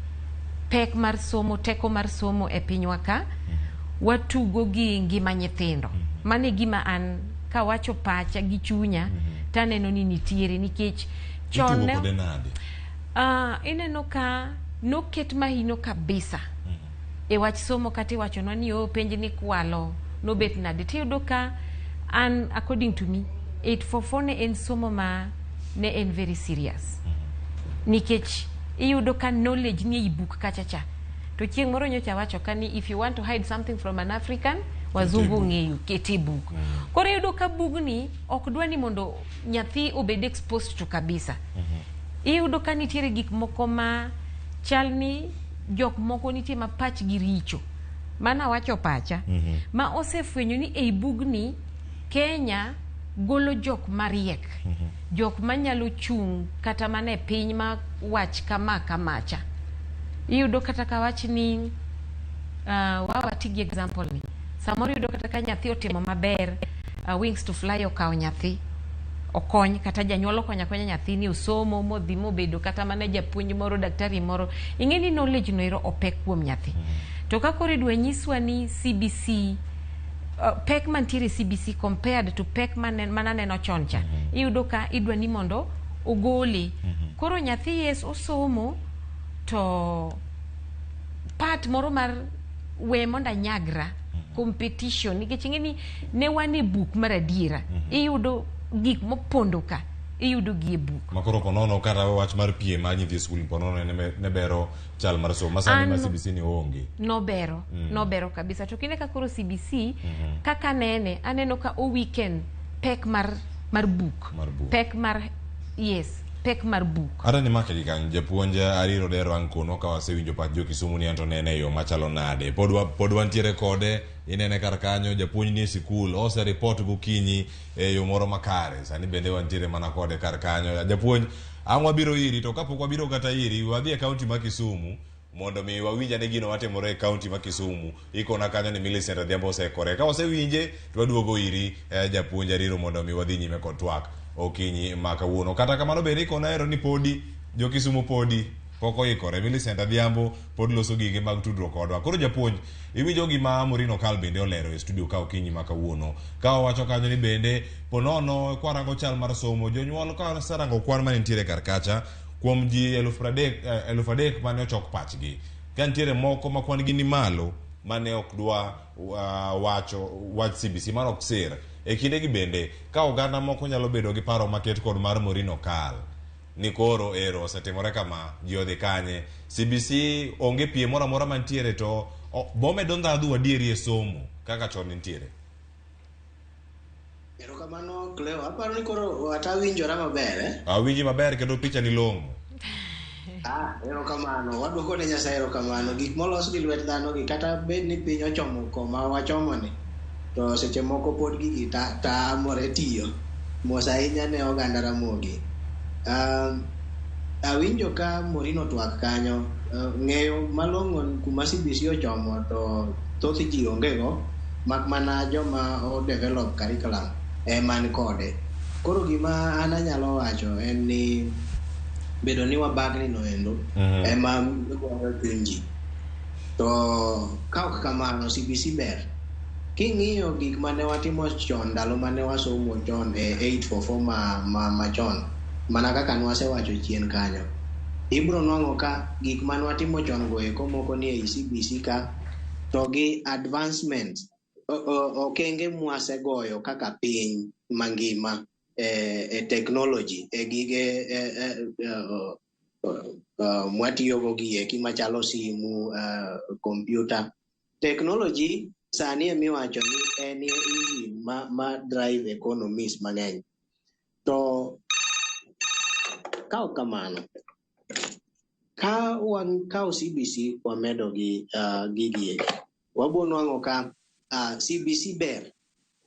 pek mar somo, teko mar somo e pinywa ka, watugo gi ngima nyithindo. Mano e gima an kawacho pacha gi chunya taneno ni nitiere nikech chon ne ineno ka noket mahino kabisa e wach somo kata iwachonwa ni penj ni kwalo nobet nade tiyudo ka an according to me 844 ne en somo ma ne en very serious nikech iyudo ka knowledge ni ei buk kacha cha to chieng' moro nyocha wacho ka ni if you want to hide something from an African wazungu ong'eyo kete buk. Koro iyudo ka bugni ok dwa ni mondo nyathi obed exposed to kabisa. Iyudo ka nitiere gik moko ma chal ni jok moko nitie ma pachgi richo. Mana wacho pacha. Ma osefwenyo ni ei bugni Kenya golo jok mariek, jok manyalo chung' kata mana e piny ma wach kama kamacha. Iyudo kata ka wach ni wati gi example ni samoro iyudo kata ka nyathi otimo maber, Wings to Fly okawo nyathi okony, kata janyuol okonyo akonya nyathi ni osomo modhi mobedo kata mana japuonj moro, daktari moro. Ing'e ni knowledge no ero opek kuom nyathi. To ka koro idwa nyiswa ni CBC, pek mantiere CBC compared to pek mananeno chon cha, iyudo ka idwa ni mondo ogole. Koro nyathi, yes, osomo, to part moro mar we mondo anyagra competition, nikech ing'e ni ne wan e buk mar adiera, iyudo gik mopondo ka, iyudo gi e buk. Makoro ponono kata wach mar piem mar nyithi skul, ponono ne bero chal mar somo masani ma CBC ni onge. Nobero. Nobero kabisa. To kinde ka koro CBC, kaka nene aneno ka o weekend pek mar buk. Mar buk. Pek mar, yes, pek mar buk. Ata ni make gi kanyo, japuonj Ariro Dero ang' kono ka wasewinjo pach jo Kisumu ni anto nene e yo machalo nade. Pod wantiere kode, inene kar kanyo, japuonj ni e sikul, ose report gokinyi e yo moro makare. Sani bende wantiere mana kode kar kanyo. Japuonj, ang' wabiro iri, to kapok wabiro kata iri, wadhi e kaunti ma Kisumu mondo mi wawinj ane gino matimore e kaunti ma Kisumu. Ikona kanyo ni Millicent Adhiambo osekore. Ka wasewinje, to waduogo iri, japuonj Ariro, mondo mi wadhi nyime kod twak okinyi ma kawuono. Kata kamano bende ikona ero ni podi jo Kisumu podi pok oikore. Millicent Adhiambo pod loso gige mag tudruok kodwa. Koro japuonj, iwinjo gima Maureen Okal bende olero e studio ka okinyi ma kawuono. Ka owacho kanyo ni bende ponono kwarango chal mar somo, jonyuol ka oserango kwan mane nitiere kar kacha kuom ji 3,000 mane ochok pachgi. Ka nitiere moko ma kwan gi ni malo mane ok dwa wacho wach CBC mano ok sir. E kindegi bende ka oganda moko nyalo bedo gi paro maket kod mar Maureen Okal ni koro ero osetimore kama, ji odhi kanye, CBC onge piem moro amora mantiere, to bomedo ndhadhu adieri e somo kaka chon nitiere. Erokamano Cleo, aparo ni koro watawinjora maber, eh? Awinji maber kendo picha ni long'o. Erokamano, waduoko ne Nyasaye erokamano. Gik molos gi lwet dhano gi, kata bed ni piny ochomo koma wachomoni, to seche moko pod gigi tamore tiyo. Mos ahinya ne oganda Ramogi. Awinjo ka Maureen otwak kanyo, ng'eyo malong'o kuma CBC ochomo to thoth ji onge go, mak mana joma o develop curriculum ema ni kode. Koro gima an anyalo wacho en ni bedo ni wabagni no endo ema goyo chuny ji. To ka ok kamano, CBC ber. King'iyo gik mane watimo chon, ndalo mane wasomo chon e 844 machon, mana kaka nwasewacho chien kanyo, ibro nwang'o ka gik mane watimo chon go eko moko ni ei CBC ka, to gi advancement, okenge mwasegoyo kaka piny mangima e technology, e gige mwatiyogo gi eki machalo simu, computer. Technology sani emiwacho ni en engine ma drive economies mang'eny. To ka ok kamano, ka wakawo CBC wamedo gi gigi eki, wabo nwang'o ka CBC ber.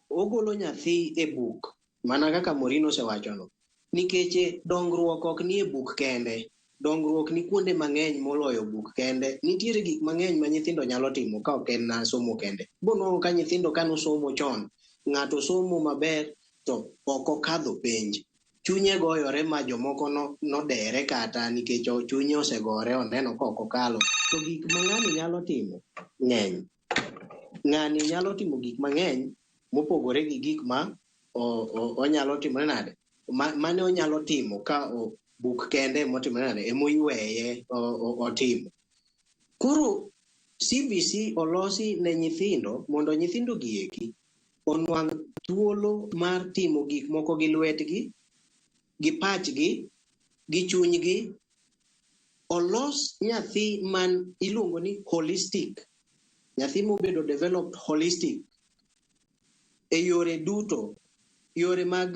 Ogolo nyathi e buk, mana kaka Maureen osewachono, nikech dongruok ok ni e buk kende. Dongruok ni kuonde mang'eny moloyo buk kende. Nitiere gik mang'eny ma nyithindo nyalo timo ka ok en somo kende. Bo nwang'o ka nyithindo kanosomo chon, ng'ato somo maber to ok okadho penj. Chunye goyore ma jomoko nodere kata nikech chunye osegore, oneno ka ok okalo. To gik ma ng'ani nyalo timo ng'eny. Ng'ani nyalo timo gik mang'eny mopogore gi gik ma onyalo timore nade. Mane onyalo timo ka buk kende motimore nade, emoyweye otimo. Koro CBC olosi ne nyithindo mondo nyithindo gi eki onwang' thuolo mar timo gik moko gi lwetgi, gi pachgi, gi chunygi. Olos nyathi man iluongo ni holistic, nyathi mobedo developed holistic e yore duto, yore mag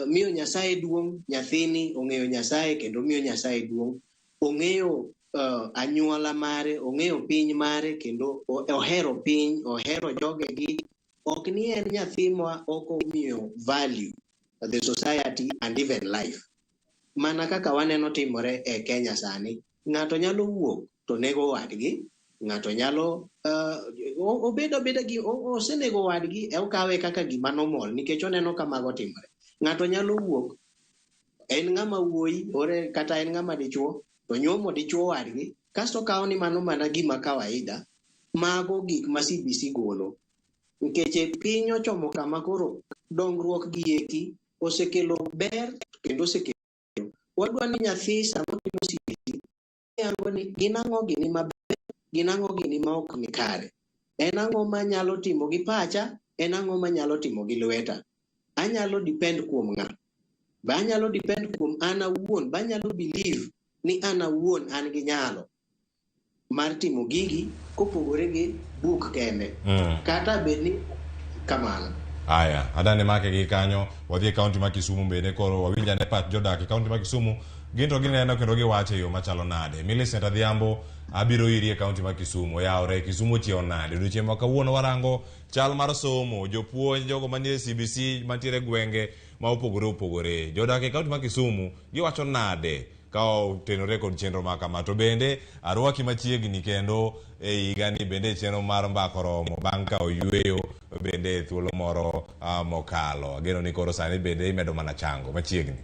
miyo Nyasaye duong'. Nyathini ong'eyo Nyasaye kendo miyo Nyasaye duong', ong'eyo anyuola mare, ong'eyo piny mare kendo ohero piny, ohero jogegi. Ok ni en nyathi ma ok omiyo value the society and even life. Mana kaka waneno timore e Kenya sani, ng'ato nyalo wuok to nego wadgi, ng'ato nyalo obedo abeda gi osenego wadgi e okawe kaka gima normal nikech oneno ka mago timore. Ng'ato nyalo wuok en ng'ama wuoyi ore kata en ng'ama dichuo to nyuomo dichuo wadgi kasto okawo ni mano mana gima kawaida. Mago gik ma CBC golo nikech piny ochomo kama koro dongruok gi eki osekelo ber kendo osekelo wadwa ni nyathi sama otimo CBC yango ni gin ang'o gini maber, gin ang'o gini ma ok ni kare, en ang'o manyalo timo gi pacha, en ang'o manyalo timo gi lweta, anyalo depend kuom ng'a, be anyalo depend kuom an awuon, be anyalo believe ni an awuon an gi nyalo mar timo gigi kopogore gi buk kende. Kata bed ni kamano. Aya, adani make gi kanyo, wadhi e kaunti ma Kisumu bende koro wawinj ane pach jodak e kaunti ma Kisumu, gin to gineno kendo giwacho e yo machalo nade. Millicent Adhiambo abiro iri e kaunti ma Kisumu, oyawre Kisumu ochiewo nade. Odiochieng' ma kawuono warango chal mar somo, jopuonj, jogo manie CBC mantiere gwenge ma opogore opogore. Jodak e kaunti ma Kisumu giwacho nade ka otenore kod chenro ma kama. To bende arwaki machiegni kendo e higani bende e chenro mar mbako romo bang' ka oyweyo bende e thuolo moro mokalo. Ageno ni koro sani bende imedo mana chango machiegni.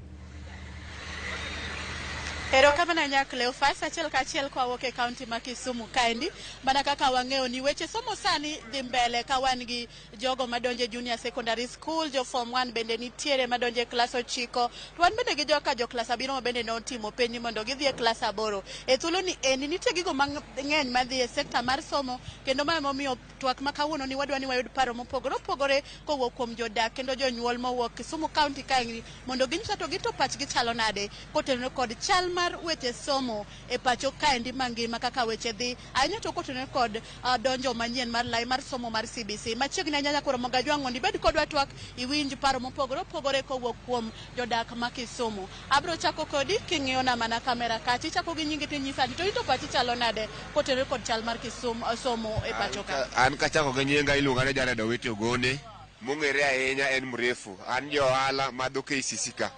Erokamano ahinya Cleophas, achiel kachiel kwawuok e kaunti ma Kisumu kaendi, mana kaka wang'eyo ni weche somo sani dhi mbele ka wan gi jogo madonjo e junior secondary school, jo form 1 bende nitiere madonjo e klas 9, to wan bende gi joka jo klas 7 ma bende notimo penj mondo gidhi e klas 8. E thuolo ni endi nitie gigo mang'eny madhi e sekta mar somo, kendo ma emomiyo twak ma kawuono ni wadwa ni wayud paro mopogore opogore kowuok kuom jodak kendo jonyuol mowuok Kisumu County kaendi mondo ginyisa to gito pachgi chalo nade kotenore kod chal mar weche somo e pacho kaendi mangima kaka weche dhi ahinya to kotenore kod donjo manyien mar lai mar somo mar CBC. Machiegni ahinya nyakoro Mogajwang' mondo ibed kodwa twak iwinj paro mopogore opogore kowuok kuom jodak ma Kisumu. Abro chako kodi king'iyona mana kamera kacha, ichako gi nyingi tinyisa ni to ito pachi chalo nade kotenore kod chal mar Kisumu somo e pacho ka. An kachako gi nyinga iluonga ni Jared Owiti Ogone, mong'ere ahinya en mrefu. An jo ohala madho KCC ka.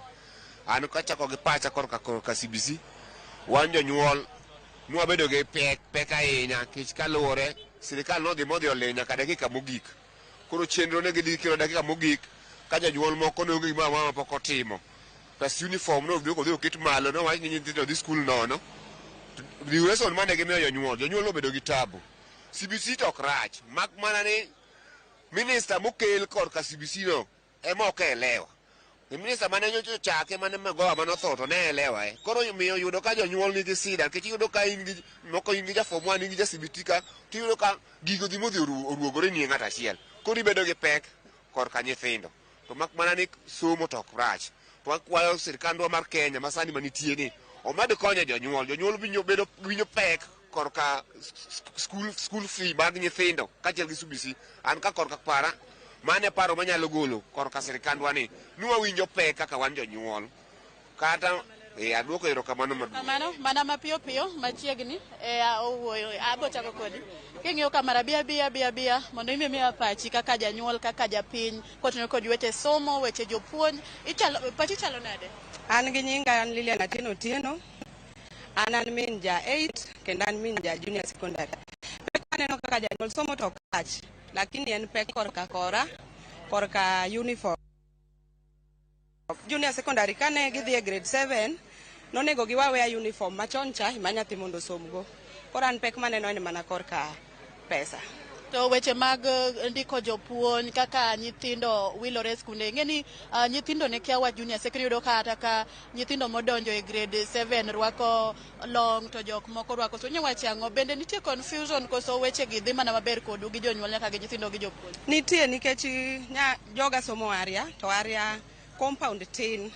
An kachako gi pacha korka CBC, wan jonyuol nwabedo gi pek ahinya nikech kaluwore sirikal nodhi modhi oling' nyaka dakika mogik. Koro chenro ne gidhi kelo dakika mogik ka jonyuol moko ne onge gimoro amora mapok otimo. Pes uniform no odhi odhi oket malo nowach ni nyithindo dhi skul nono. Duration mane gimiyo jonyuol, jonyuol obedo gi tabu. CBC to ok rach, mak mana ni minista mokel korka CBC no ema ok elewa. Minista mane nyocha ochake mane Magoha mane otho to ne elewa e. Koro miyo yudo ka jonyuol nigi sida nikech iyudo ka in gi moko in gi ja form 1 in gi ja CBT ka tiyudo ka gigo dhi modhi oruogore ni ng'ato achiel. Koro ibedo gi pek korka nyithindo. To mak mana ni somo to ok rach. To wakwayo sirikandwa mar Kenya ma sani manitie ni omed konyo jonyuol. Jonyuol winjo pek korka school fee mag nyithindo kaachiel gi CBC. An ka korka para mane paro manyalo golo korka sirikandwa ni wawinjo pek kaka wan jonyuol. Kata aduoko erokamano maduong'. Kamano mana mapiyo piyo machiegni owuoyo abo chako kodi. King'iyo kamera bia mondo imi miya pachi kaka janyuol kaka japiny kotenore kod weche somo weche jopuonj ichalo pachi chalo nade? An gi nyinga an Lilian Atieno Otieno. An min ja 8 kendo an min ja junior secondary. Pek aneno kaka janyuol somo to ok rach, lakini en pek korka kora, korka uniform. Junior secondary kane gidhi e grade 7 nonego giwaweya uniform machon cha ema nyathi mondo osomgo. Koro an pek maneno en mana korka pesa. To weche mag ndiko jopuonj kaka nyithindo wilore e skunde, ing'e ni nyithindo ne kia wach junior secondary, yudo kata ka nyithindo modonjo e grade 7 rwako long to jok moko rwako so wacho ang'o? Bende nitie confusion koso weche gi dhi mana maber kodu gi jonyuol nyaka gi nyithindo gi jopuonj? Nitie nikech joga somo area to area compound tin.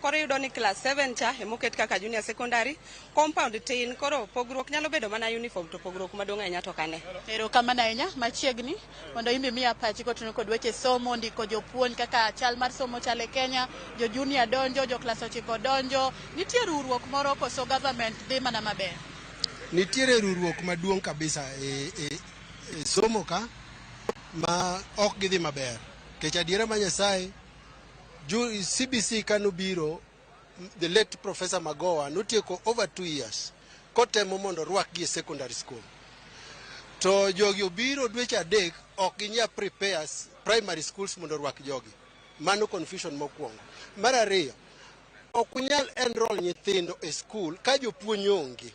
Koro iyudo ni class 7 cha emoket kaka junior secondary, compound tin, koro pogruok nyalo bedo mana uniform to pogruok maduong' ahinya to kane. Erokamano ahinya machiegni mondo imbi miya pachi kotenore kod weche somo, ndiko jopuonj kaka chal mar somo chal e Kenya, jo junior donjo, jo klas 9 donjo, nitie ruruok moro koso government dhi mana maber? Nitiere ruruok maduong' kabisa e somo ka. Ma ok gidhi maber. Nikech adiera ma Nyasaye, CBC kanobiro, the late Professor Magoha notieko over 2 years kotemo mondo orwakgi e secondary school. To jogi obiro dweche 3, ok ginyal prepare primary schools mondo orwak jogi. Mano confusion mokwongo. Mar ariyo, ok unyal enroll nyithindo e school ka jopuonj onge.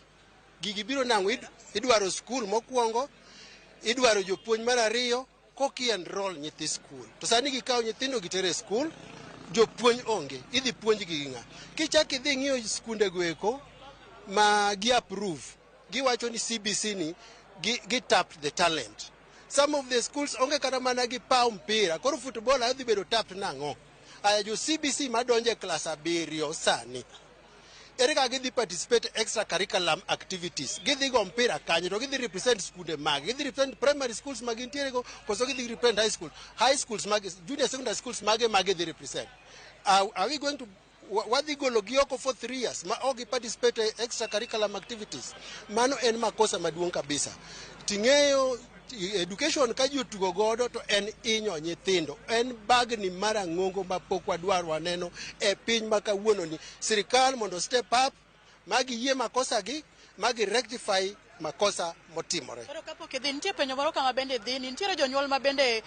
Gigi biro nang'o? Idwaro school mokwongo, idwaro jopuonj mar ariyo, koki enroll nyithi school. To sani gikawo nyithindo gitero e school, jopuonj onge. Idhi puonjgi gi ng'a? Kichak idhi ng'iyo skunde go eko ma gi approve, giwacho ni CBC ni gi tap the talent. Some of the schools onge kata mana gi paw mpira, koro football dhi bedo tapped nang'o? Aya, jo CBC madonjo e klas 7 sani, ere kaka gidhi participate extra curriculum activities? Gidhi go mpira kanye? To gidhi represent skunde mage? Gidhi represent primary schools ma gintiere go, koso gidhi represent high school? High schools mage? Junior secondary schools mage ma gidhi represent? Are we going to wadhi golo gi oko for 3 years ma ok gi participate e extra curriculum activities? Mano en makosa maduong' kabisa. Ting'eyo education ka ji otugo godo to en inyo nyithindo, en bagni mar ang'ongo ma pok wadwar waneno e piny ma kawuono ni. Sirikal mondo step up ma giyie makosa gi, ma gi rectify makosa motimore. Koro kapok idhi, nitie penjo moro kama bende dhi ni nitiere jonyuol ma bende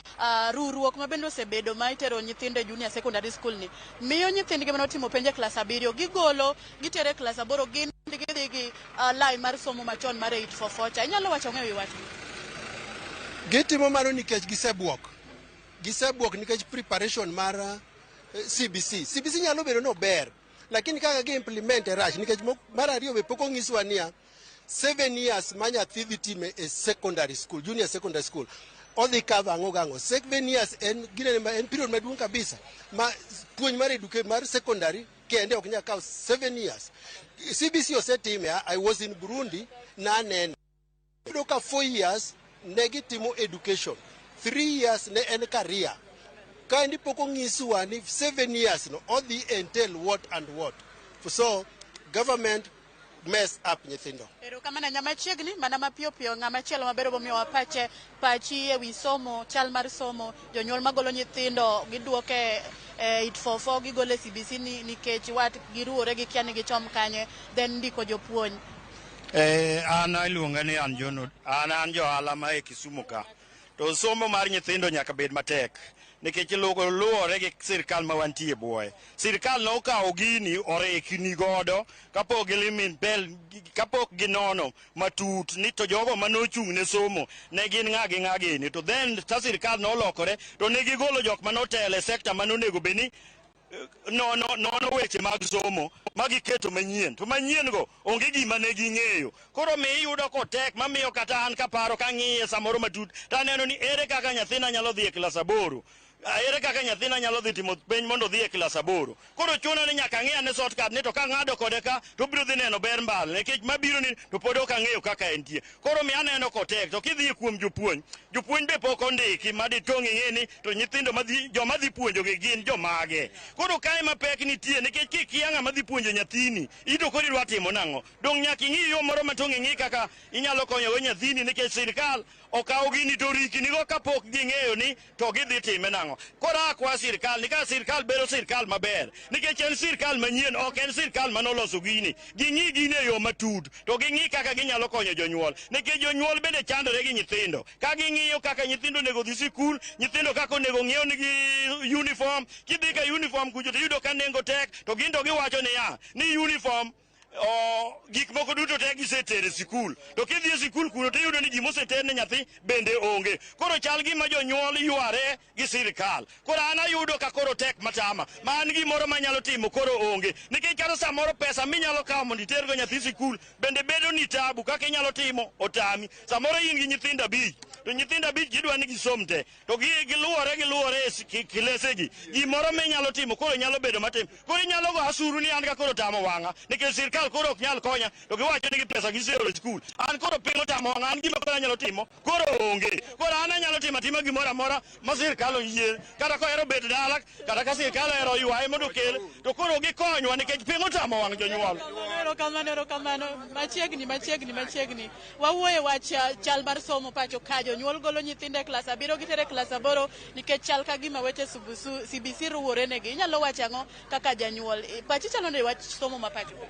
ruruok ma bende osebedo ma itero nyithindo e junior secondary school ni miyo nyithindgi manotimo penj e klas 7 gigolo gitero e klas 8, gin gidhi gi line mar somo machon mar 844 cha. Inyalo wacho ng'e wi wachni? Gitimo mano nikech gisebuok. Gisebuok nikech preparation mar CBC. CBC nyalo bedo ni ober, lakini kaka gi implement e rach, nikech mar ariyo be pok onyiswa niya 7 years ma nyathi dhi time e secondary school, junior secondary school, odhi cover ang'o gang'o? 7 years en ginene ma en period maduong' kabisa ma puonj mar education mar secondary kende ok nyal kawo 7 years. CBC osetime. I was in Burundi, naneno. Iyudo ka 4 years ne gitimo education, 3 years ne en career. Kaendi pok onyiswa ni 7 years no odhi entail what and what. So government mess up nyithindo. Erokamano ahinya. Machiegni mana mapiyo piyo, ng'ama chielo maber bomiyowa pache, pachi e wi somo, chal mar somo, jonyuol magolo nyithindo giduoke e 844, gigolo e CBC ni, nikech wat giruwore gikia ni gichom kanye, then ndiko jopuonj. An iluonga ni an John, an johala ma e Kisumu ka. To somo mar nyithindo nyaka bed matek nikech luwore gi sirikal ma wantie buoye. Sirikal nokawo gini orekni godo kapok gilimin bel, kapok ginono matut ni to jogo manochung' ne somo ne gin ng'a gi ng'a gini. To then ta sirikal nolokore to ne gigolo jok manotelo e sekta manonego bed ni nono nono weche mag somo ma giketo manyien, to manyien go onge gima ne ging'eyo. Koro mi iyudo kotek mamiyo kata an kaparo kang'iye samoro matut to aneno ni ere kaka nyathina nyalo dhi e klas 8, ere kaka nyathina nyalo dhi timo penj mondo odhi e klas 8? Koro chuno ni nyaka ang'i ane shortcut ni to kang'ado kode ka to obiro dhi neno ber mbale, nikech mabiro ni to pod ok ang'eyo kaka entie. Koro mi aneno kotek. To kidhi kuom jopuonj, jopuonj be pok ondiki ma ditong' ing'e ni to nyithindo madhi joma dhi puonjogi gin jomage. Koro kae ma pek nitie, nikech kikia ng'ama dhi puonjo nyathini ito koro idwa timo nang'o? Dong' nyaka ing'i yo moro ma tong' ing'i kaka inyalo konyogo nyathini, nikech sirikal okawo gini to riknigo kapok ging'eyo ni to gidhi time nang'o. Koro akwa sirikal ni ka sirikal bedo sirikal maber, nikech en sirikal manyien, ok en sirikal manoloso gini, ging'i gini e yo matut to ging'i kaka ginyalo konyo jonyuol, nikech jonyuol bende chandore gi nyithindo ka ging'iyo kaka nyithindo onego dhi sikul, nyithindo kaka onego ng'iew nigi uniform. Kidhi ka uniform kucho to iyudo ka nengo tek, to gin to giwacho niya ni uniform o gik moko duto te gisetero e sikul, to kidhi e sikul kuno to iyudo ni gimoseter ne nyathi bende onge. Koro chal gima jonyuol yware gi sirikal. Koro an ayudo ka koro tek matama ma an gimoro manyalo timo koro onge, nikech kata samoro pesa minyalo kawo mondo itergo nyathi sikul bende bedo ni tabu, kaka inyalo timo otami. Samoro in gi nyithindo 5, to nyithindo 5 gidwa ni gisom te, to giluwore e kilesegi, gimoro minyalo timo koro nyalo bedo matin. Koro inyalo go asuru ni an ka koro tamo wang'a nikech sirikal koro ok nyal konya, to giwacho ni gi pesa giseoro e skul. An koro piny otamo wang'a, an gima koro anyalo timo koro onge. Koro an anyalo timo atima gimoro amora ma sirikal oyie, kata kohero bet dala, kata ka sirikal ohero ywaye mondo okel, to koro gikonywa nikech piny otamo wang' jonyuol. Erokamano, erokamano. Machiegni, machiegni, machiegni. Wawuoye wach chal mar somo pacho ka. Jonyuol golo nyithindo e klas 7 gitere klas 8 nikech chal ka gima weche CBC ruwore negi. Inyalo wacho ang'o kaka janyuol? Pachi chalo nade wach somo ma pacho ka?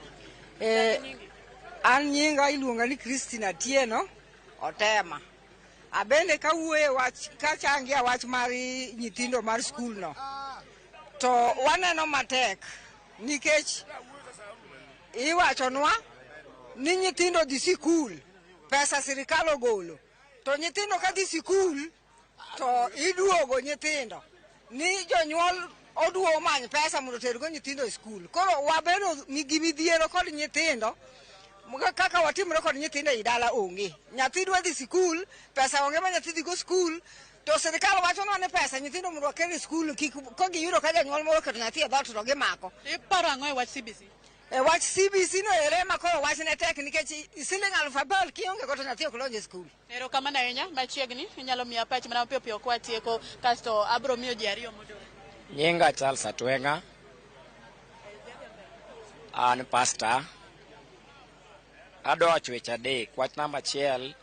An nyinga iluonga ni Christine Atieno Otema. Abende kawuoye wach kachangia wach mar nyithindo mar skul no, to waneno matek nikech iwachonwa ni nyithindo dhi sikul, pesa sirikal ogolo, to nyithindo ka dhi sikul to iduogo nyithindo ni jonyuol oduogo many pesa mondo otergo nyithindo e skul. Koro wabedo gi midhiero kod nyithindo kaka watimre kod nyithindo ei dala onge. Nyathi dwa dhi sikul, pesa onge ma nyathi dhigo skul, to sirikal wachonwa ni pesa nyithindo mondo wakel e skul, kik ka giyudo ka janyuol moro oketo nyathi e dhoot to gimako. Iparo ang'o e wach CBC? E wach CBC no ere ma koro wachne tek nikech siling 1000 kionge go to nyathi ok donj e skul. Erokamano ahinya. Machiegni inyalo miya pach mana mapiyo piyo kwatieko, kasto abro miyo ji ariyo modong'. Nyinga Charles Atwenga, an pastor. Adwa wacho weche adek. Wach namba 1,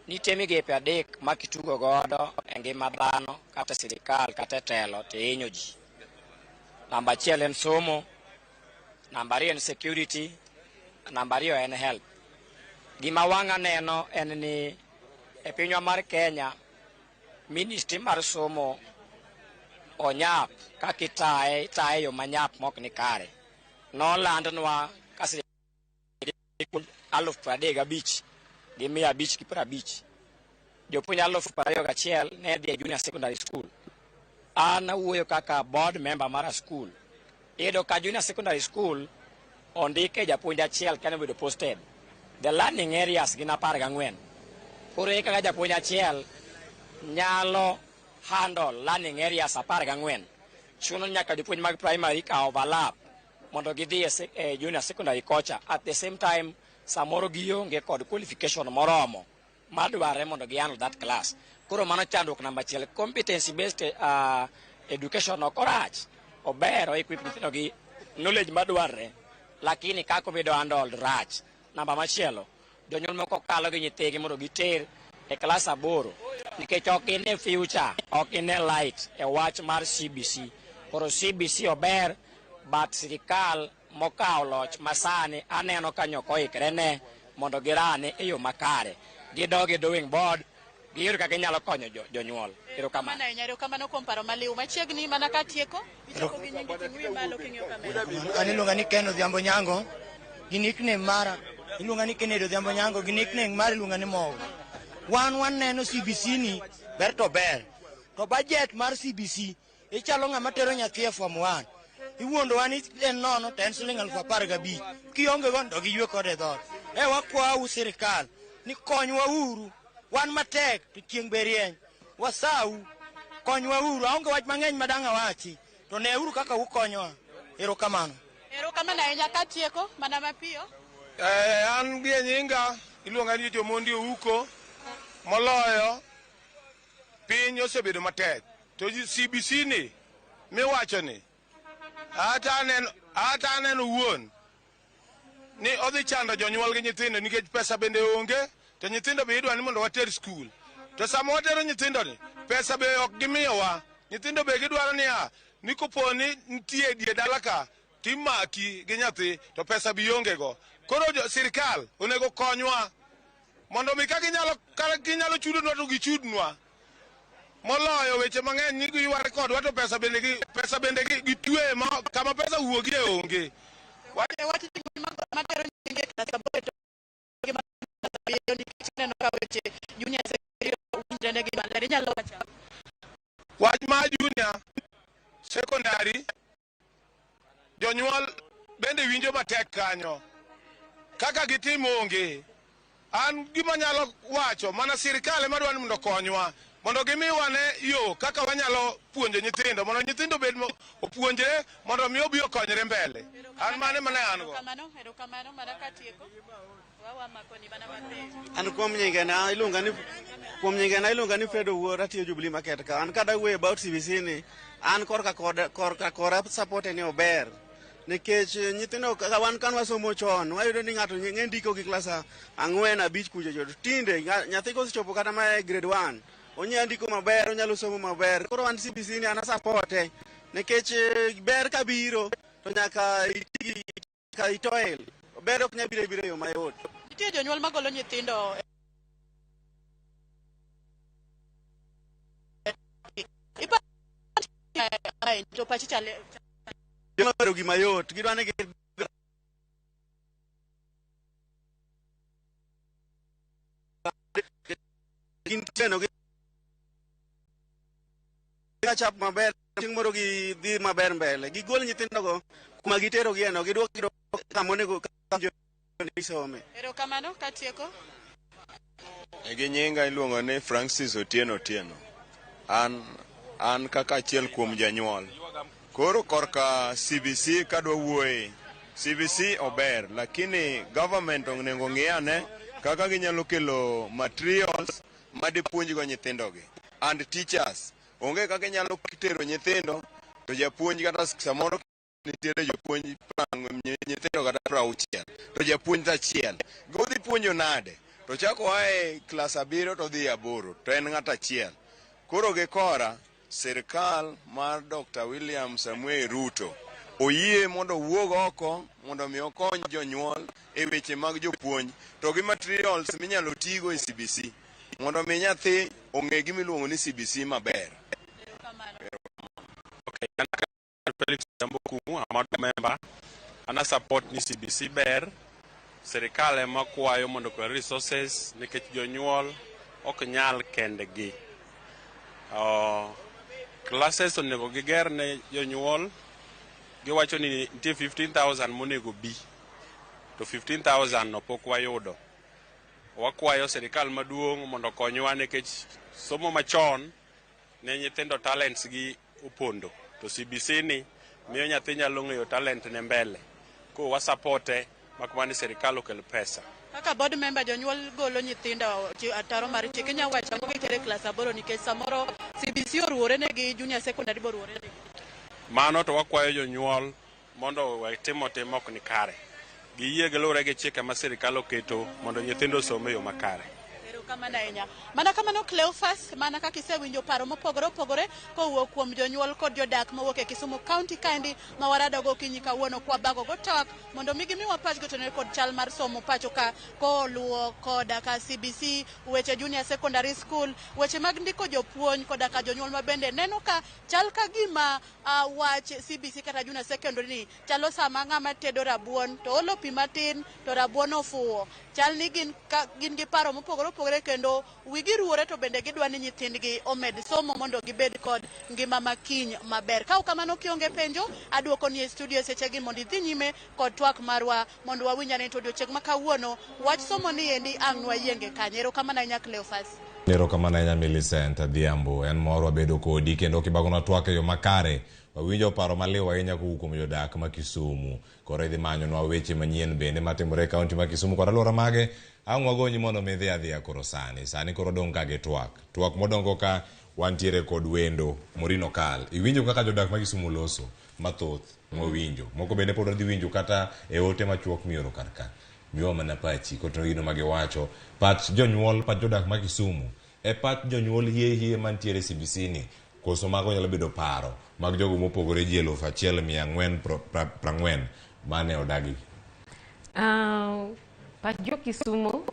nitie migepe 3 ma kitugo godo e ngima dhano kata sirikal kata e telo to ihinyo ji. Namba 1 en somo, namba 2 en security, namba 2 en health. Gima wang'a neno en ni e pinywa mar Kenya, ministry mar somo onyap kaka itaye yo manyap mok ni kare. Nolandnwa ka 35,550. Jopuonj 21,000 ne dhi e junior secondary school. An awuoyo kaka board member mar school. Iyudo ka junior secondary school ondike japuonj achiel kende obedo posted. The learning areas gin 14. Koro eka kaka japuonj achiel nyalo handle learning areas 14. Chuno nyaka jopuonj mag primary ka overlap mondo gidhi e junior secondary kocha. At the same time, samoro gionge kod qualification moromo madwarre mondo gi handle that class. Koro mano chandruok namba 1. Competency based education ok orach, ober o equip nyithindo gi knowledge madwarre, lakini kaka obedo handled rach. Namba machielo, jonyuol moko kalo gi nyithigi mondo giter e klas 8 nikech ok gine future, ok gine light e wach mar CBC. Koro CBC ober, but sirikal mokawo loch masani aneno ka nyok oikre ne mondo girane e yo makare. Gidog e drawing board, giyud kaka ginyalo konyo jonyuol. Erokamano. Erokamano kuom paro maliw. Machiegni mana katieko, ichako gi nyingi ting'wi malo king'iyo kamera. An iluonga ni Ken Odhiambo Nyango, gi nickname mara iluonga ni Kennedy Odhiambo Nyango, gi nickname mara iluonga ni Mogo. Wan waneno CBC ni ber to ber, to budget mar CBC ichalo ng'ama tero nyathi e form 1. Iwuondowa ni en nono to en siling 15,000. Kionge go to giywe kode e dhoot. E wakwau sirikal ni konywa uru, wan matek to chieng' be rieny. Wasau, konywa uru, aonge wach mang'eny madang' awachi, to neuru kaka ukonyowa. Erokamano. Erokamano ahinya. Katieko mana mapiyo. An gi nyinga iluonga ni Jomondi Ouko. Moloyo piny osebedo matek to CBC ni miwacho ni ata aneno wuon ni odhi chando jonyuol gi nyithindo nikech pesa bende onge, to nyithindo be idwa ni mondo water skul, to sama watero nyithindo ni pesa be ok gimiyowa. Nyithindo be gidwaro niya ni kopo ni nitie die dala ka timaki gi nyathi to pesa bi onge go. Koro sirikal onego konywa mondo mi ka ginyalo chudonwa to gichudnwa. Moloyo weche mang'eny ni giyware kodwa to pesa bende gitwe ma kama pesa wuogie onge. Wach matero nyinge klas 8 to nikech neno ka weche junior secondary winjre negi maler. Inyalo wacho wach mar junior secondary, jonyuol bende winjo matek kanyo kaka gitimo onge. An gima nyalo wacho mana sirikal ema dwa ni mondo okonywa mondo gimiwa ne yo kaka wanyalo puonjo nyithindo mondo nyithindo obed opuonjre mondo mi obi okonyre mbele. An mane mane an go. Erokamano mana katieko. An kuom nyingena iluonga ni Fred Owuor, atiyo Jubilee Market ka. An kada wuoyo about CBC ni, an korka kora support ni ober. Nikech nyithindo kaka wan kan wasomo chon, wayudo ni ng'ato ng'e ndiko gi klas 4 5 kucho cho. To tinde nyathi kosechopo kata ma e grade 1, onyalo ndiko maber, onyalo somo maber. Koro wan CBC ni an asapote nikech ber kabiro to nyaka iti ka itoil. Ber ok nyal biro biro e yo mayot. Nitie jonyuol magolo nyithindo to pachi chale Gidwaro gima yot, gidwa ni gin teno gi chap maber, chieng' moro gidhi maber mbele. Gigol nyithindogo kuma giterogie no, gidwok kama onego some. Erokamano, katieko. Gi nyinga iluongo ni Francis Otieno Otieno. An kaka achiel kuom janyuol. Koro korka CBC kadwa wuoye, CBC ober, lakini government onego ng'i ane kaka ginyalo kelo materials madipuonjgo nyithindogi and teachers. Onge kaka inyalo tero nyithindo to japuonj kata samoro nitiere jopuonj nyithindo kata 60 to japuonj achiel. Godhi puonjo nade? To chako ae klas 7 to dhi 8 to en ng'at achiel. Koro gi kora sirkal mar Dr. William Samuel Ruto oyie mondo owuog oko mondo mi okony jonyuol e weche mag jopuonj to gi materials minyalo tigo e CBC mondo mi nyathi ong'e gima iluongo ni CBC maber. Okay, Felix Jambo Kumu, I'm a member. Ana support ni CBC ber. Sirikal ema kwayo mondo okel resources nikech jonyuol ok nyal kendgi. Classes onego giger ne jonyuol. Giwacho ni nitie 15,000 monego bi. To 15,000 no pok wayudo. Wakwayo sirikal maduong' mondo okonywa nikech somo machon ne nyithindo talents gi opondo. To CBC ni miyo nyathi nyalo ng'eyo talent ne mbele. Ko wasapote makmani sirikal okel pesa. Kaka board member jonyuol golo nyithindo ataro mar chik, inyalo wacho ang'o gitere klas 8 nikech samoro CBC oruore negi, junior secondary bo oruore negi. Mano to wakwayo jonyuol mondo owe timo tim ok ni kare. Giyie giluwre gi chike ma sirikal oketo mondo nyithindo osom e yo makare. Erokamano ahinya. Mana kamano Cleophas, mana kaka isewinjo paro mopogore opogore kowuok kuom jonyuol kod jodak mowuok e Kisumu County kaendi ma warado gokinyi kawuono kwa bago go twak mondo mi gimiwa pachgi otenore kod chal mar somo pacho ka koluwo koda ka CBC, weche junior secondary school, weche mag ndiko jopuonj koda ka jonyuol ma bende neno ka chal ka gima wach CBC kata junior secondary ni chalo sama ng'ama tedo rabuon to olo pi matin to rabuon ofuwo. Chal ni gin gi paro mopogore opogore kendo wigi ruore to bende gidwa ni nyithindgi omed somo mondo gibed kod ngima makiny maber. Ka ok kamano kionge penjo, aduoko ni e studio sechegi mondo idhi nyime kod twak marwa mondo wawinj ane to odiochieng' ma kawuono wach somo ni endi ang' nwayienge kanye. Erokamano ahinya Cleophas. Erokamano ahinya Millicent Adhiambo, en mor wabedo kodi kendo kibagonwa twak e yo makare. Wawinjo paro maliw ahinya kowuok kuom jodak ma Kisumu. Koro idhi manyonwa weche manyien bende matimore e kaunti ma Kisumu kod alwora mage. Ang' wagonyi mondo mi idhi adhiya koro sani. Sani koro dong' ka gi twak. Twak modongo ka wantiere kod wendo Maureen Okal. Iwinjo kaka jodak ma Kisumu loso mathoth mwawinjo. Moko bende pod wadhi winjo kata e ote machuok mioro kar ka. Miwa mana pachi kotenore gino magiwacho. Pach jonyuol, pach jodak ma Kisumu. E pach jonyuol hie hie mantiere CBC ni. Koso mago nyalo bedo paro mag jogo mopogore ji 1440 mane odagi. Pach jo Kisumu,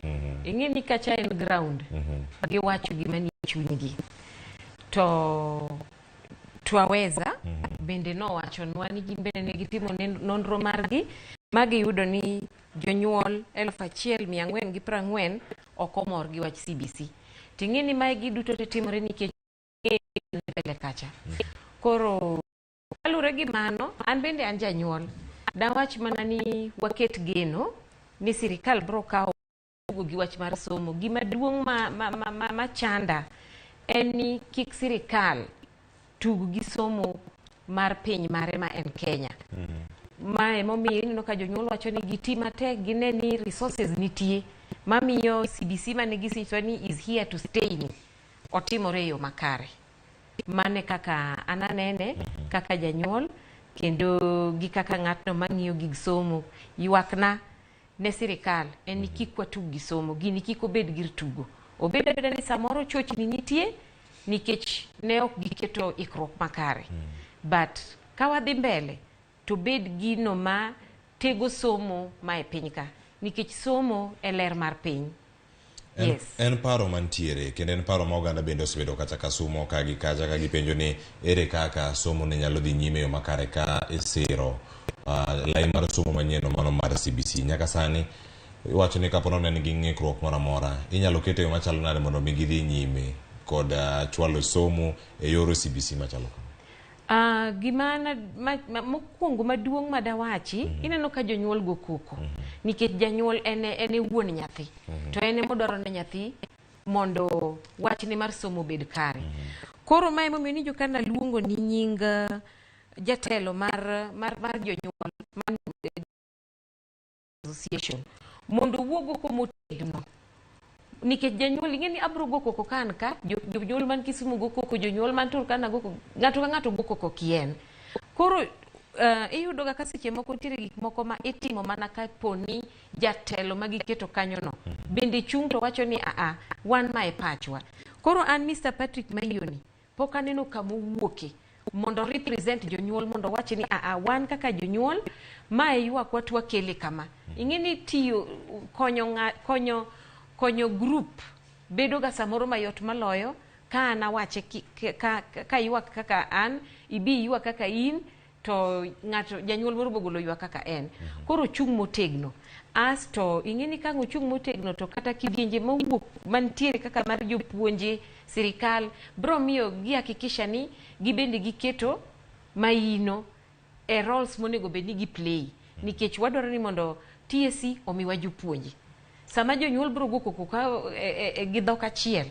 ing'e ni kacha en ground, giwacho gima nie chunygi. To Twaweza bende nowachonwa ni gin bende ne gitimo nonro margi ma giyudo ni jonyuol 1440 ok omor gi wach CBC. Ting'e ni mae giduto te timore nikech mbele kacha. Koro kaluwore gi mano, an bende an janyuol. Dawach mana ni waket geno ni sirikal biro kawo gi wach mar somo. Gima duong' ma chanda en ni kik sirikal tug gi somo mar piny mare ma en Kenya. Mae momiyo ineno ka jonyuol wacho ni giti matek, gine ni resources nitie mamiyo CBC mane gisinjo ni is here to stay ni otimore e yo makare. Mane kaka an anene kaka janyuol. Kendo gi kaka ng'atno mang'iyo gig somo, ywakna ne sirikal en ni kik watug gi somo, gini kik obed gir tugo. Obed abeda ni samoro chochni nitie nikech ne ok giketo ikruok makare. But ka wadhi mbele to bed gino ma tego somo ma e piny ka nikech somo e ler mar piny. Yes. En paro mantiere kendo en paro ma oganda bende osebedo kacha ka sumo ka gi kacha ka gipenjo ni ere kaka somo ne nyalo dhi nyime e yo makare ka isiro lai mar somo manyien mano mar CBC. Nyaka sani iwacho ni kapo nono en gi ng'ikruok moro amora inyalo kete e yo machalo nade mondo mi gidhi nyime kod chwalo somo e yor CBC machalo kama? Gima mokwongo maduong' madawachi, ineno ka jonyuol go koko. Nikech janyuol en e wuon nyathi. To en emodwaro ne nyathi mondo wachne mar somo obed kare. Koro mae emomiyo ni joka naluongo ni nying jatelo mar jonyuol mar association mondo owuo go motegno. Nikech janyuol ing'e ni abro go koko ka an ka, jonyuol man Kisumu go koko, jonyuol man Turkana go koko, ng'ato ka ng'ato go koko kien. Koro iyudo ga ka seche moko nitiere gik moko ma itimo mana kapo ni jatelo ma giketo kanyono bende chung' to wacho ni aa, wan ma e pachwa. Koro an Mr. Patrick Mayoni pok aneno kama owuoke mondo represent jonyuol mondo wach ni aa, wan kaka jonyuol ma e ywakwa to wakele kama. Ing'e ni tiyo konyo group bedo ga samoro mayot maloyo ka an awache ka ywak kaka an, ibi ywak kaka in, to ng'ato janyuol moro bogolo ywak kaka en. Koro chung' motegno. Asto ing'e ni ka ochung' motegno to kata kidienje mowuok mantiere kaka mar jopuonje sirikal bro miyo gihakikisha ni gibende giketo maino e roles monego bed ni giplay. Nikech wadwaro ni mondo TSC omiwa jopuonje. Sama jonyuol bro go koko ka gi dhok achiel,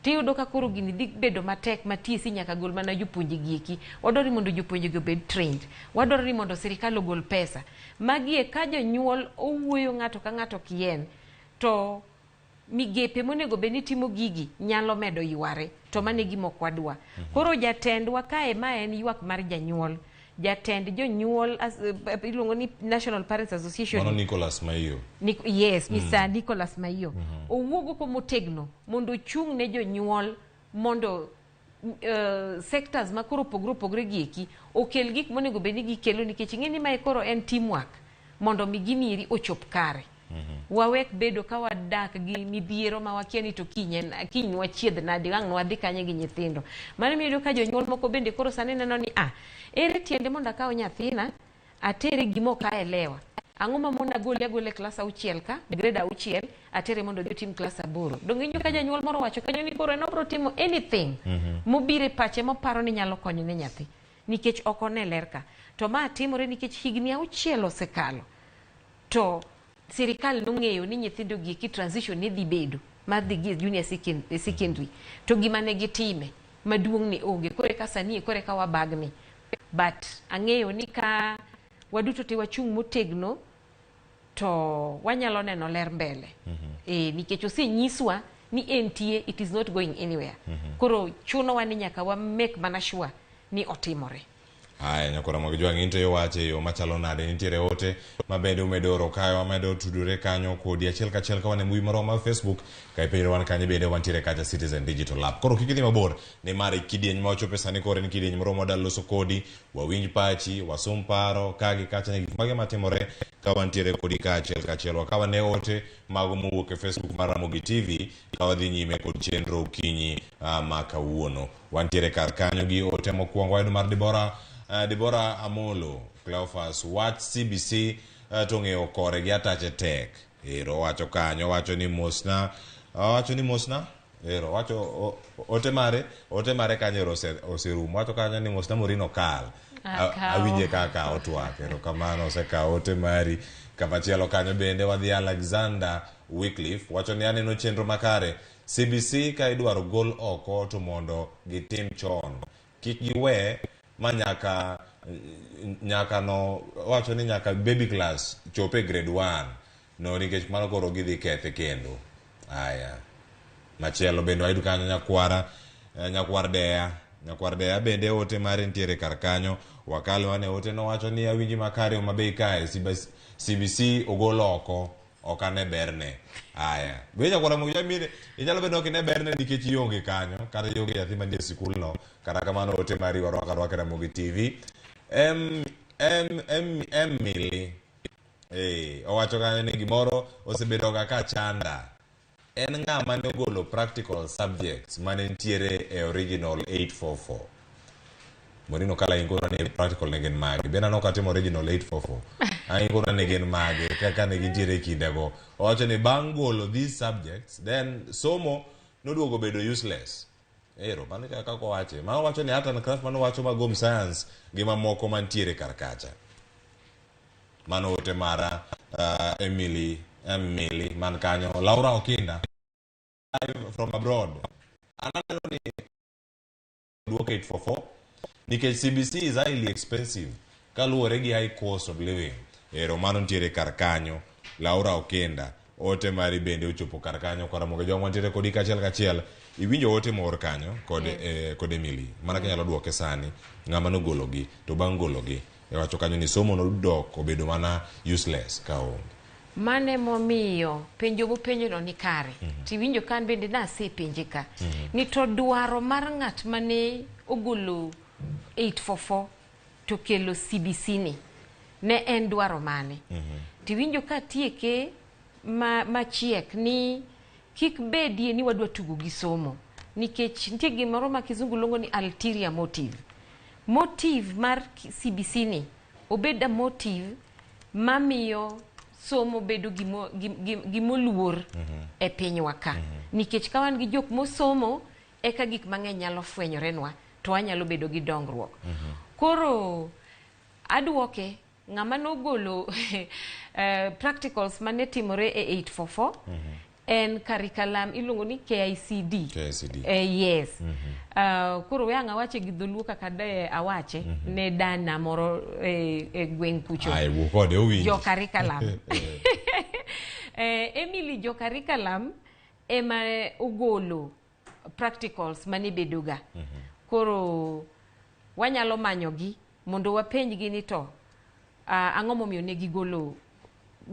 tiyudo ka koro gini dhi bedo matek ma TSC nyaka gol mana jopuonje gi eki. Wadwaro ni mondo jopuonje gi obed trained. Wadwaro ni mondo sirikal ogol pesa. Magi e ka jonyuol owuoyo ng'ato ka ng'ato kien, to migepe monego bed ni timo gigi nyalo medo yware, to mano e gima ok wadwa. Koro jatendwa kae ma en ywak mar janyuol. Jatend jonyuol iluongo ni National Parents Association. Mano Nicholas Maiyo. Yes, Mr. Nicholas Maiyo. Owuogo ko motegno mondo ochung' ne jonyuol mondo sectors ma koro opogore opogore gi eki okel gik monego bed ni gikelo nikech ing'e ni mae koro en teamwork mondo mi gini eri ochop kare. Wawek bedo ka wadak gi midhiero ma wakia ni to kiny wachiedh nade, ang' nwadhi kanye gi nyithindo. Mano miyo ka jonyuol moko bende koro sani neno ni ere tiende mondo akaw nyathina atere gima ok aelewa. Ang'o ma mondo agole agole klas 6 ka, grade 6, atere mondo odhi otim klas 8. Donge injo ka janyuol moro wacho kanyo ni koro en obro timo anything mobiro e pache moparo ni nyalo konyo ne nyathi nikech ok one ler ka. To ma timore nikech higni 6 osekalo. To sirikal nong'eyo ni nyithindo gi eki transition ne dhi bedo mar dhi gi junior secondary to gima ne gitime maduong' ne onge. Koro eka sani koro eka wabagni. But ang'eyo ni ka waduto te wachung' motegno to wanyalo neno ler mbele. Nikech osenyiswa ni entie, it is not going anywhere. Koro chunowa ni nyaka wa make mana sure ni otimore. Haya, nyakora mag jwang' into iwache yo machalo nade nitiere ote mabende umedo oro kae wamedo tudore kanyo kodi achiel kachiel ka wan e mbui marwa mar Facebook ka ipenjo wan kanye bende wantiere kacha Citizen Digital App. Koro kik idhi mabor nimar kidieny ma wachope sani koro en kidieny moro mwadwa loso kodi, wawinj pachi, wasum paro ka gi kacha ni gik mage matimore ka wantiere kodi ka achiel kachiel. Wakaw ane ote mago mowuok e Facebook mar Ramogi TV ka wadhi nyime kod chenro okinyi ma kawuono. Wantiere kar kanyo gi ote mokwongo wayudo mar Deborah Amolo Cleophas wach CBC to ng'eyo kore gi atache tek. Ero wacho kanyo, wacho ni mosna, wacho ni mosna. Ero wacho ote mare kanyo ero oserumo. Wacho kanyo ni mosna Morino kal. Awinje kaka otwak. Ero kamano osekawo ote mari. Kamachielo kanyo bende wadhi Alexander Wycliffe wacho ni aneno chenro makare CBC ka idwaro gol oko to mondo gitim chon. Kik giwe ma nyaka no wacho ni nyaka baby class chope grade 1 no nikech mano koro gidhi kethe kendo. Aya. Machielo bende wayudo kanyo nyakwar Deya. Nyakwar Deya bende ote mare nitiere kar kanyo. Wakale wane ote nowacho ni awinji makare Homa Bay kae CBC ogol oko ok ane berne. Aya. Be nyakwar Ramogi Jamine inyalo bedo ok ine berne nikech ionge kanyo kata ionge nyathi mantie e sikulno. Kata kamano ote mari warwako arwaka e Ramogi TV. M M M Emily owacho kanyo ni gimoro osebedo ga ka chanda. En ng'a mane ogolo practical subjects mane nitiere e original 844? Morino kala ingona ni practical ne gin mage. Bende an ok atimo original 844. Ingona ni gin mage kaka ne gintiere e kindego. Owacho ni bang' golo these subjects then somo noduogo bedo useless. Ero, mano kaka owache. Ma owacho ni art and craft mano wacho mag home science gi mamoko mantiere kar kacha. Mano ote mara Emily Emily man kanyo. Laura Okinda live from abroad. An aneno ni duok 844 nikech CBC is highly expensive kaluwore gi high cost of living. Ero mano nitiere kar kanyo. Laura Okinda ote mari bende ochopo kar kanyo. Kar Ramogi Jwang' wantiere kodi kachiel kachiel. Iwinjo ote moor kanyo kod, kod Emily. Mana kinyalo duoke sani ng'ama nogologi to bang' gologi iwacho kanyo ni somo nodok obedo mana useless ka onge. Mano emomiyo penjo mopenjono ni kare. Tiwinjo ka an bende nasepenje ka. Ni to dwaro mar ng'at mane ogolo 844 to kelo CBC ni ne en dwaro mane? Tiwinjo ka tieke machiek ni kik bedie ni wadwa tugo gi somo nikech nitie gimoro ma kizungu luongo ni ulterior motive. Motive mar CBC ni obed a motive mamiyo somo bedo gimoluor e pinywa ka. Nikech ka wan gi jok mosomo eka gik mang'eny nyalo fwenyorenwa to wanyalo bedo gi dongruok. Koro aduoke ng'ama nogolo practicals mane timore e 844 en curriculum iluongo ni KICD. KICD. Yes. Koro we ang' awache gi dholuo kaka de awache ne dana moro e gweng' kucho. Ai, wuo kode owinji. Jo curriculum. Emily jo curriculum ema ogolo practicals mane bedoga. Koro wanyalo manyogi mondo wapenjgi ni to ang'o momiyo ne gigolo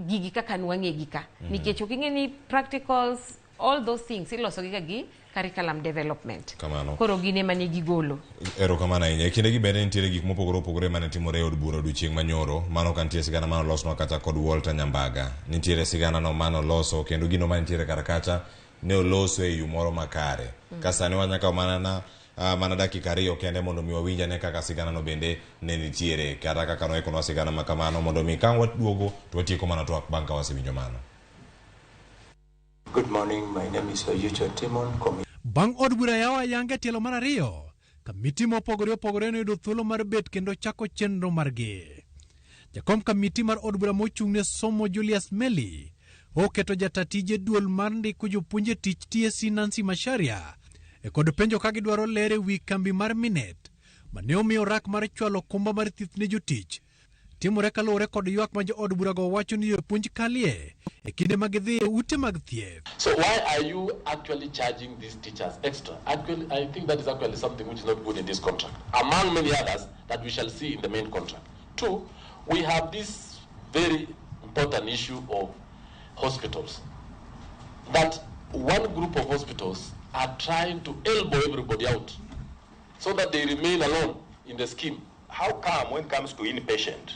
gigi kaka nwang'egi ka. Nikech ok ing'e ni practicals all those things iloso gi ka gi curriculum development. Kamano. Koro gin ema ne gigolo. Erokamano ahinya. E kindegi bende nitiere gik mopogore opogore mane timore e od bura odiochieng' manyoro. Mano ka nitie sigana mane olosnwa kacha kod Walter Nyambaga. Nitiere sigana no mane oloso kendo gino mane nitiere kar kacha ne oloso e yo moro makare. Ka sani wanyalo kawo mana mana dakika 2 kende mondo mi wawinj ane kaka sigana no bende ne nitiere kata kaka noikonwa sigana ma kamano mondo mi ka waduogo to watieko mana twak bang' ka wasewinjo mano. Good morning, my name is Oyucho Timon. Bang' od bura yawo ayanga e tielo mar 2, kamiti mopogore opogore noyudo thuolo mar bet kendo chako chenro margi. Jakom kamiti mar od bura mochung' ne somo Julius Meli oketo jata tije duol mar ndiko jopuonj e tich TSC Nancy Macharia e kod penjo ka gidwaro ler e wi kambi mar Minet mane omiyo rak mar chwalo okumba mar thieth ne jotich timore kaluwore kod ywak ma jood burago wacho ni jopuonj kalie e kinde ma gidhi e ute mag thieth. So why are you actually charging these teachers extra? Actually, I think that is actually something which is not good in this contract, among many others that we shall see in the main contract. 2, we have this very important issue of hospitals, that one group of hospitals are trying to elbow everybody out so that they remain alone in the scheme. How come when it comes to inpatient,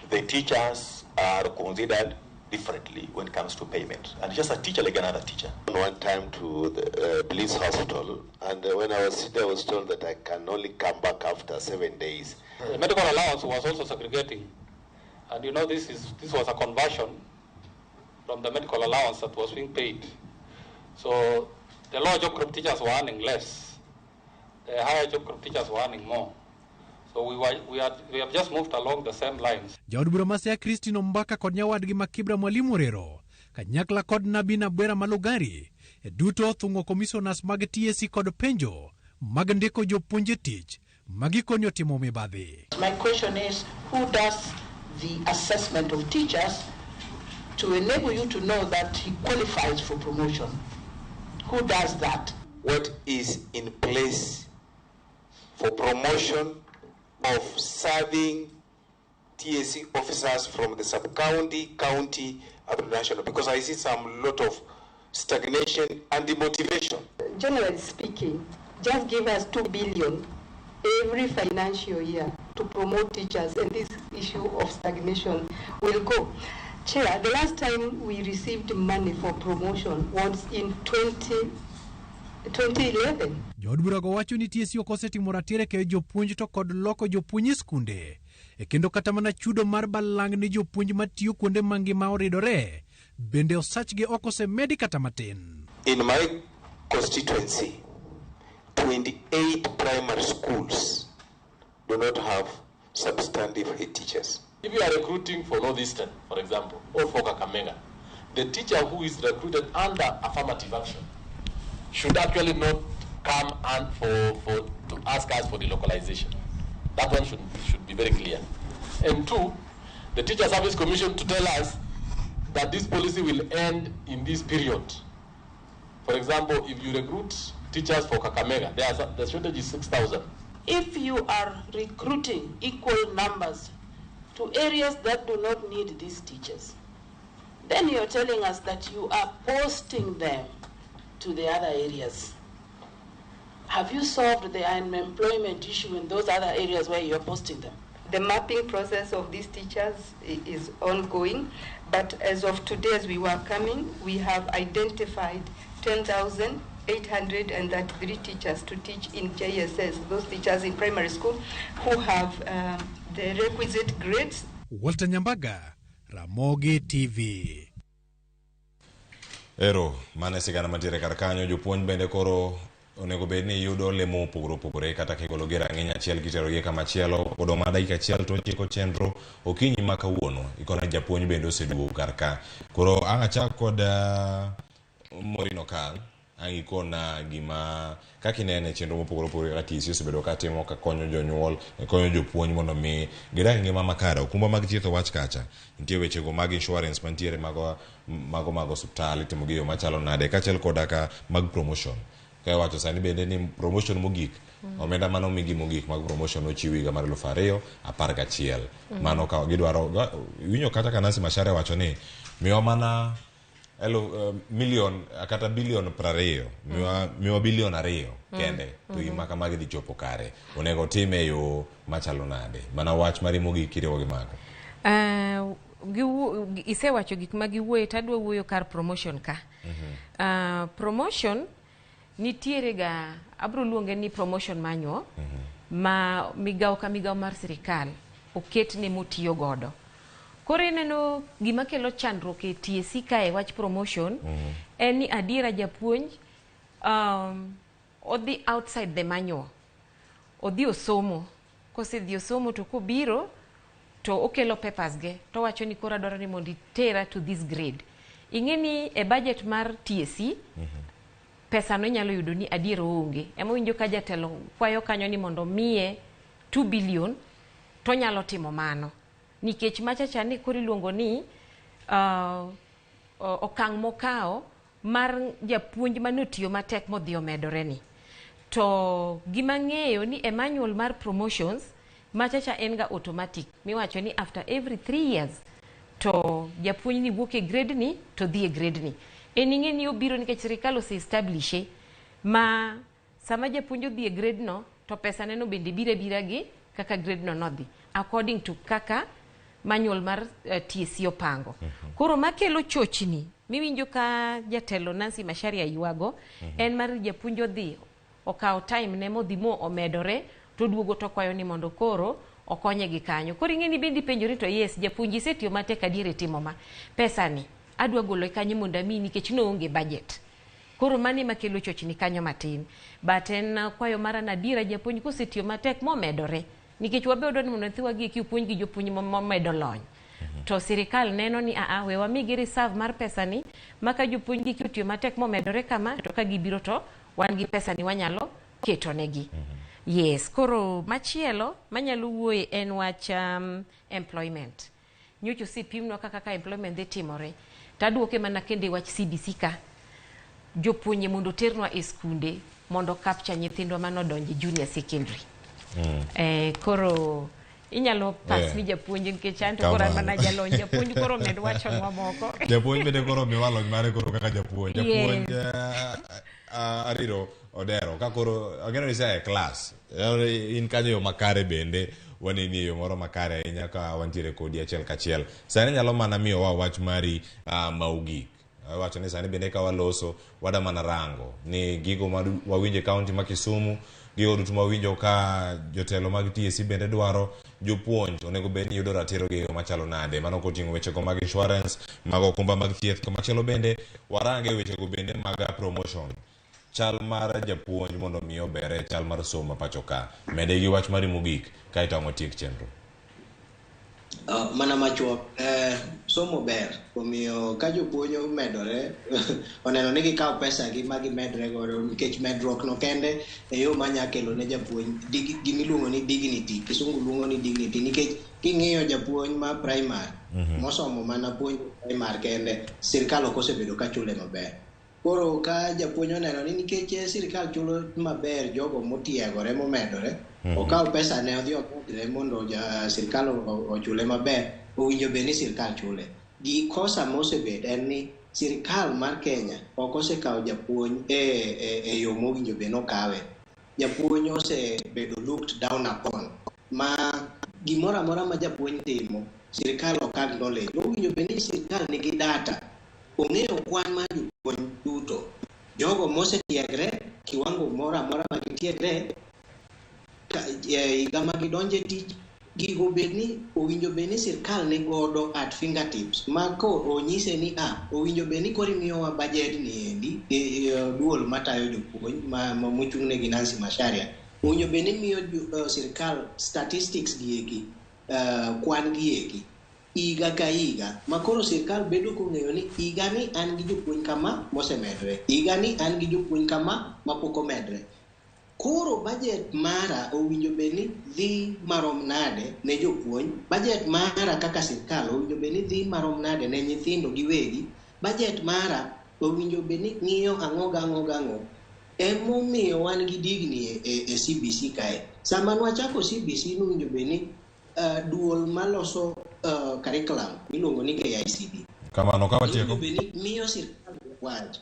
the teachers are considered differently when it comes to payment? And just a teacher like another teacher. One time to the police hospital, and when I was there, I was told that I can only come back after 7 days. The medical allowance was also segregating. And you know, this was a conversion from the medical allowance that was being paid. So the lower job group teachers were earning less. The higher job group teachers were earning more. So we have just moved along the same lines. Jaod bura ma Siaya Christine Ombaka kod nyawadgi ma Kibra Mwalimu Orero kanyakla kod Nabina Bwera Malugari e duto othung'o commissioners mag TSC kod penjo mag ndiko jopuonj e tich ma gikoni otimo mibadhi. My question is, who does the assessment of teachers to enable you to know that he qualifies for promotion? Who does that? What is in place for promotion of serving TSC officers from the sub-county, county, up to national, because I see some lot of stagnation and demotivation. Generally speaking, just give us 2 billion every financial year to promote teachers, and this issue of stagnation will go. Chair, the last time we received money for promotion was in 2011. Jood burago wacho ni TSC ok osetimo ratiro e keyo jopuonj to kod loko jopuonj e skunde e kendo kata mana chudo mar balang' ne jopuonj matiyo kuonde mangima oridore bende osachgi ok osemedi kata matin. In my constituency, 28 primary schools do not have substantive head teachers. If you are recruiting for Northeastern, for example, or for Kakamega, the teacher who is recruited under affirmative action should actually not come and for to ask us for the localization. That one should be very clear. And two, the Teacher Service Commission to tell us that this policy will end in this period. For example, if you recruit teachers for Kakamega, the shortage is 6,000. If you are recruiting equal numbers to areas that do not need these teachers, then you're telling us that you are posting them to the other areas. Have you solved the unemployment issue in those other areas where you're posting them? The mapping process of these teachers is ongoing, but as of today, as we were coming, we have identified 10,833 teachers to teach in JSS, those teachers in primary school who have the requisite grades. Walter Nyambaga, Ramogi TV. Ero, mane sigana mantiere kar kanyo, jopuonj bende koro onego bed ni yudo lemo mopogore opogore kata kigolo gi rang'iny achiel kiterogi kamachielo odong' mana dakika achiel to ochiko chenro okinyi ma kawuono ikona japuonj bende oseduogo kar ka koro ang' achak kod Maureen Okal ang' ikona gima kaka inene chenro mopogore opogore kaka TSC osebedo katimo ka konyo jonyuol konyo jopuonj mondo mi gidag ngima makare okumba mag thieth owach kacha nitie wechego mag insurance mantiere mago mago mag osiptal itimo gi e yo machalo nade kaachiel koda ka mag promotion ka iwacho sani bende ni promotion mogik omenda mane omigi mogik mag promotion nochiw higa mar 2011 mano ka gidwaro iwinjo kata ka Nancy Macharia wacho ni miwa mana million kata bilion 20 miwa bilion 2 kende to gima kamagi dhi chopo kare onego time e yo machalo nade mana wach mari mogik kiriwo gi mago. Isewacho gik ma giwuoye to adwa wuoyo kar promotion ka. Promotion nitiere ga abro luonge ni promotion manual ma migawo ka migawo mar sirikal oketne motiyo godo. Koro ineno gima kelo chandruok e TSC kae wach promotion en ni adiera japuonj odhi outside the manual. Odhi osomo, kosedhi osomo to kobiro to okelo papers ge to wacho ni koro adwaro ni mondo itera to this grade. Ing'e ni e budget mar TSC pesa no inyalo yudo ni adier oonge. Ema winjo ka jatelo kwayo kanyo ni mondo miye 2 billion to onyalo timo mano. Nikech machacha ni koro iluongo ni okang' mokawo mar japuonj mane otiyo matek modhi omedore ni. To gima ng'eyo ni e manual mar promotions machacha en ga automatic miwacho ni after every 3 years to japuonj ni wuok e grade ni to dhi e grade ni. En ing'e ni obiro nikech sirikal ose establishe ma sama japuonj odhi e grade no to pesa ne no bende biro abira gi kaka grade no nodhi according to kaka manual mar TSC opango. Koro makelo chochni miwinjo ka jatelo Nancy Macharia ywago en mar japuonj odhi okawo time ne modhi mo omedore to duogo to kwayo ni mondo koro okonye gi kanyo. Koro ing'e ni bende ipenjori to yes japuonj isetiyo matek adier e timo ma pesa ni adwa golo kanyo mondo amiyi nikech noonge budget. Koro mano ema kelo chochni kanyo matin. But en kwayo mara na adiera japuonj kosetiyo matek momedore nikech wabe wadwa ni mondo nyithiwa gi eki opuonj gi jopuonj momedo lony. To sirikal neno ni aa we wamigi reserve mar pesa ni ma ka jopuonj gi otiyo matek momedore kama to ka gibiro to wan gi pesa ni wanyalo keto negi. Yes, koro machielo manyalo wuoye en wach employment. Nyocha osepimnwa kaka ka employment dhi timore. Taduoke mana kendo e wach CBC ka. Jopuonje mondo oternwa e skunde mondo capture nyithindwa manodonje junior secondary. Koro inyalo pass ni japuonj nikech an to koro an Kamano. mana jalony japuonj koro med wachonwa moko. Japuonj bende koro miwa lony mare koro kaka japuonj. Japuonj Ariro Odero ka koro ageno ni isea e klas. In kanyo e yo makare bende waneni e yo moro makare ahinya ka wantiere kodi achiel kachiel. Sani nyalo mana miyowa wach mari ma ogik. Awacho ni sani bende ka waloso wada mana rango ni gigo ma wawinjo e kaunti ma Kisumu, gigo duto mawinjo ka jotelo mag TSC bende dwaro jopuonj onego bed ni yudo ratiro gi e yo machalo nade. Mano koting'o wechego mag insurance, mag okumba mag thieth, komachielo bende warange wechego bende mag promotion. Chal mar japuonj mondo mi obere chal mar somo ma pacho ka. Mede gi wach mari mogik kaeto ang' watiek chenro. Mana machuok, somo ber, omiyo ka jopuonj omedore oneno ni gikaw pesa gi ma gimedre godo nikech medruok no kende e yo manya kelo ne japuonj gimiluongo ni dignity, kisungu luongo ni dignity, nikech king'iyo japuonj ma primary mosomo mana puonj primary kende, sirikal ok osebedo ka chule maber. Koro ka japuonj oneno ni nikech sirikal chulo maber jogo motiegore momedore, okaw pesa ne odhi omedre mondo sirikal ochule maber, owinjo bed ni sirikal chule. Gi kosa mosebet en ni sirikal mar Kenya ok osekawo japuonj e yo mowinjo bed ni okawe. Japuonj osebedo looked down upon ma gimoro amora ma japuonj timo sirikal ok acknowledge. Owinjo bed ni sirikal nigi data, ong'eyo kwan mar jopuonj duto, jogo mosetiegre kiwango moro amora ma gitiegre higa ma gidonje tich, gigo bed ni owinjo bed ni sirikal ni godo at fingertips ma ko onyise ni owinjo bed ni koro imiyowa budget ni endi duol matayo jopuonj ma mochung' negi Nancy Macharia owinjo bed ni miyo sirikal statistics gi eki, kwan gi eki higa ka higa ma koro sirikal bedo kong'eyo ni higa ni an gi jopuonj kama mosemedre, higa ni an gi jopuonj kama mapok omedre. Koro budget mara owinjo bed ni dhi marom nade ne jopuonj, budget mara kaka sirikal owinjo bed ni dhi marom nade ne nyithindo giwegi, budget mara owinjo bed ni ng'iyo ang'o gang'o gang'o. Emomiyo wan gi digni e CBC kae. Sama nwachako CBC nowinjo bed ni duol maloso curriculum miluongo ni KICD. Kamano ka watieko. Owinjo bed ni miyo sirikal wach.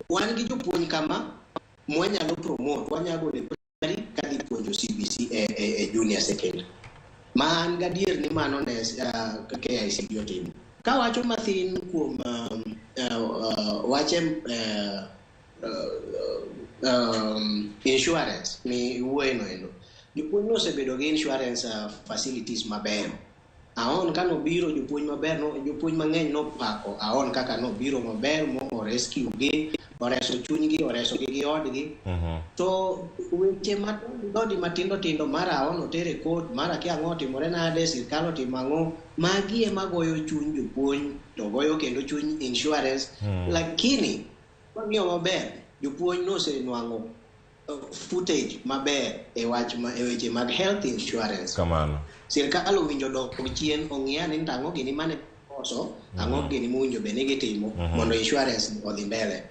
Wan gi jopuonj kama mwanyalo promote, wanyalo golo e primary kadhi puonjo CBC e junior secondary. Ma an gadier ni mano ne KICD otimo. Kawacho mathin kuom wache insurance mi wuoye no endo. Jopuonj nosebedo gi insurance facilities mabeyo. Aon kanobiro jopuonj maber no, jopuonj mang'eny nopako Aon kaka nobiro maber mo rescue gi, oreso chunygi, oresogi gi odgi. To weche madodi matindo tindo mara Aon otere court, mara kia ang'o otimore nade, sirikal otimo ang'o, magi ema goyo chuny jopuonj to goyo kendo chuny insurance. Lakini wang'iyo maber, jopuonj nosenwang'o footage maber e wach ma, e weche mag health insurance. Kamano. Sirikal owinjo dok chien ong'i ane ni to ang'o gini mane koso, ang'o gini mowinjo bed ni gitimo mondo insurance odhi mbele.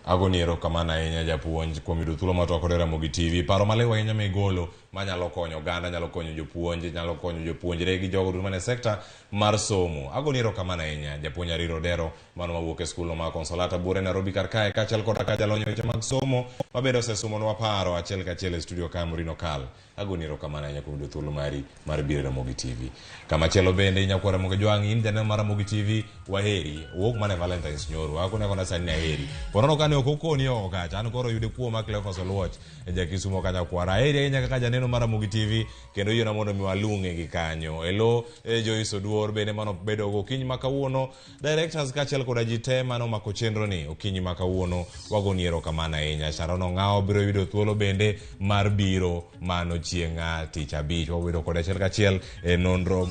Agoni erokamano ahinya japuonj kuom yudo thuolo mar twak kod Ramogi TV. Paro maliw ahinya migolo manyalo konyo oganda, nyalo konyo jopuonj, nyalo konyo jopuonjre gi jogo duto manie sekta mar somo. Agoni erokamano ahinya japuonj Ariro Odero mano mawuok e skul mar Consolata Buore Nairobi kar kae kaachiel koda ka jalony e weche mag somo mabende osesumonwa paro achiel kachiel e studio ka Maureen Okal. Agoni erokamano ahinya kuom yudo thuolo mari mar biro e Ramogi TV. Kamachielo bende nyakwar Ramogi Jwang' in janeno mar Ramogi TV waheri. Wuok mana e Valentine's nyoro. Akone akona sani ni aheri. Ponono kane ok okoni oko kacha an koro yude kuoma Cleophas Oluoch ja Kisumo ka nyakwara. Aheri ahinya kaka janeno mar Ramogi TV kendo yiena mondo mi walung'e gi kanyo. Elo Joyce Oduor bende mano bedo gokinyi ma kawuono. Directors kaachiel koda ji te mane omako chenro ni okinyi ma kawuono wagoni erokamano ahinya. Sharon Ong'awo biro yudo thuolo bende mar biro mano chieng' tich abich. Wabedo kode achiel kachiel e nonro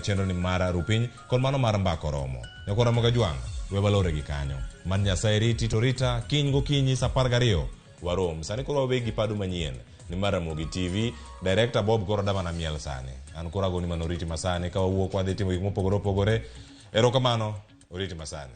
chenro ni mar rupiny kod mano mar mbaka oromo. Nyakwar Ramogi Ajwang' we walore gi kanyo. Mad Nyasaye riti to rita kiny gokinyi saa 12 warom. Sani koro wawegi padu manyien ni mar Ramogi TV. Director Bob koro dama na miel sani. An koro agoni mano oriti masani ka wawuok wadhi timo gik mopogore opogore. Erokamano, oriti masani.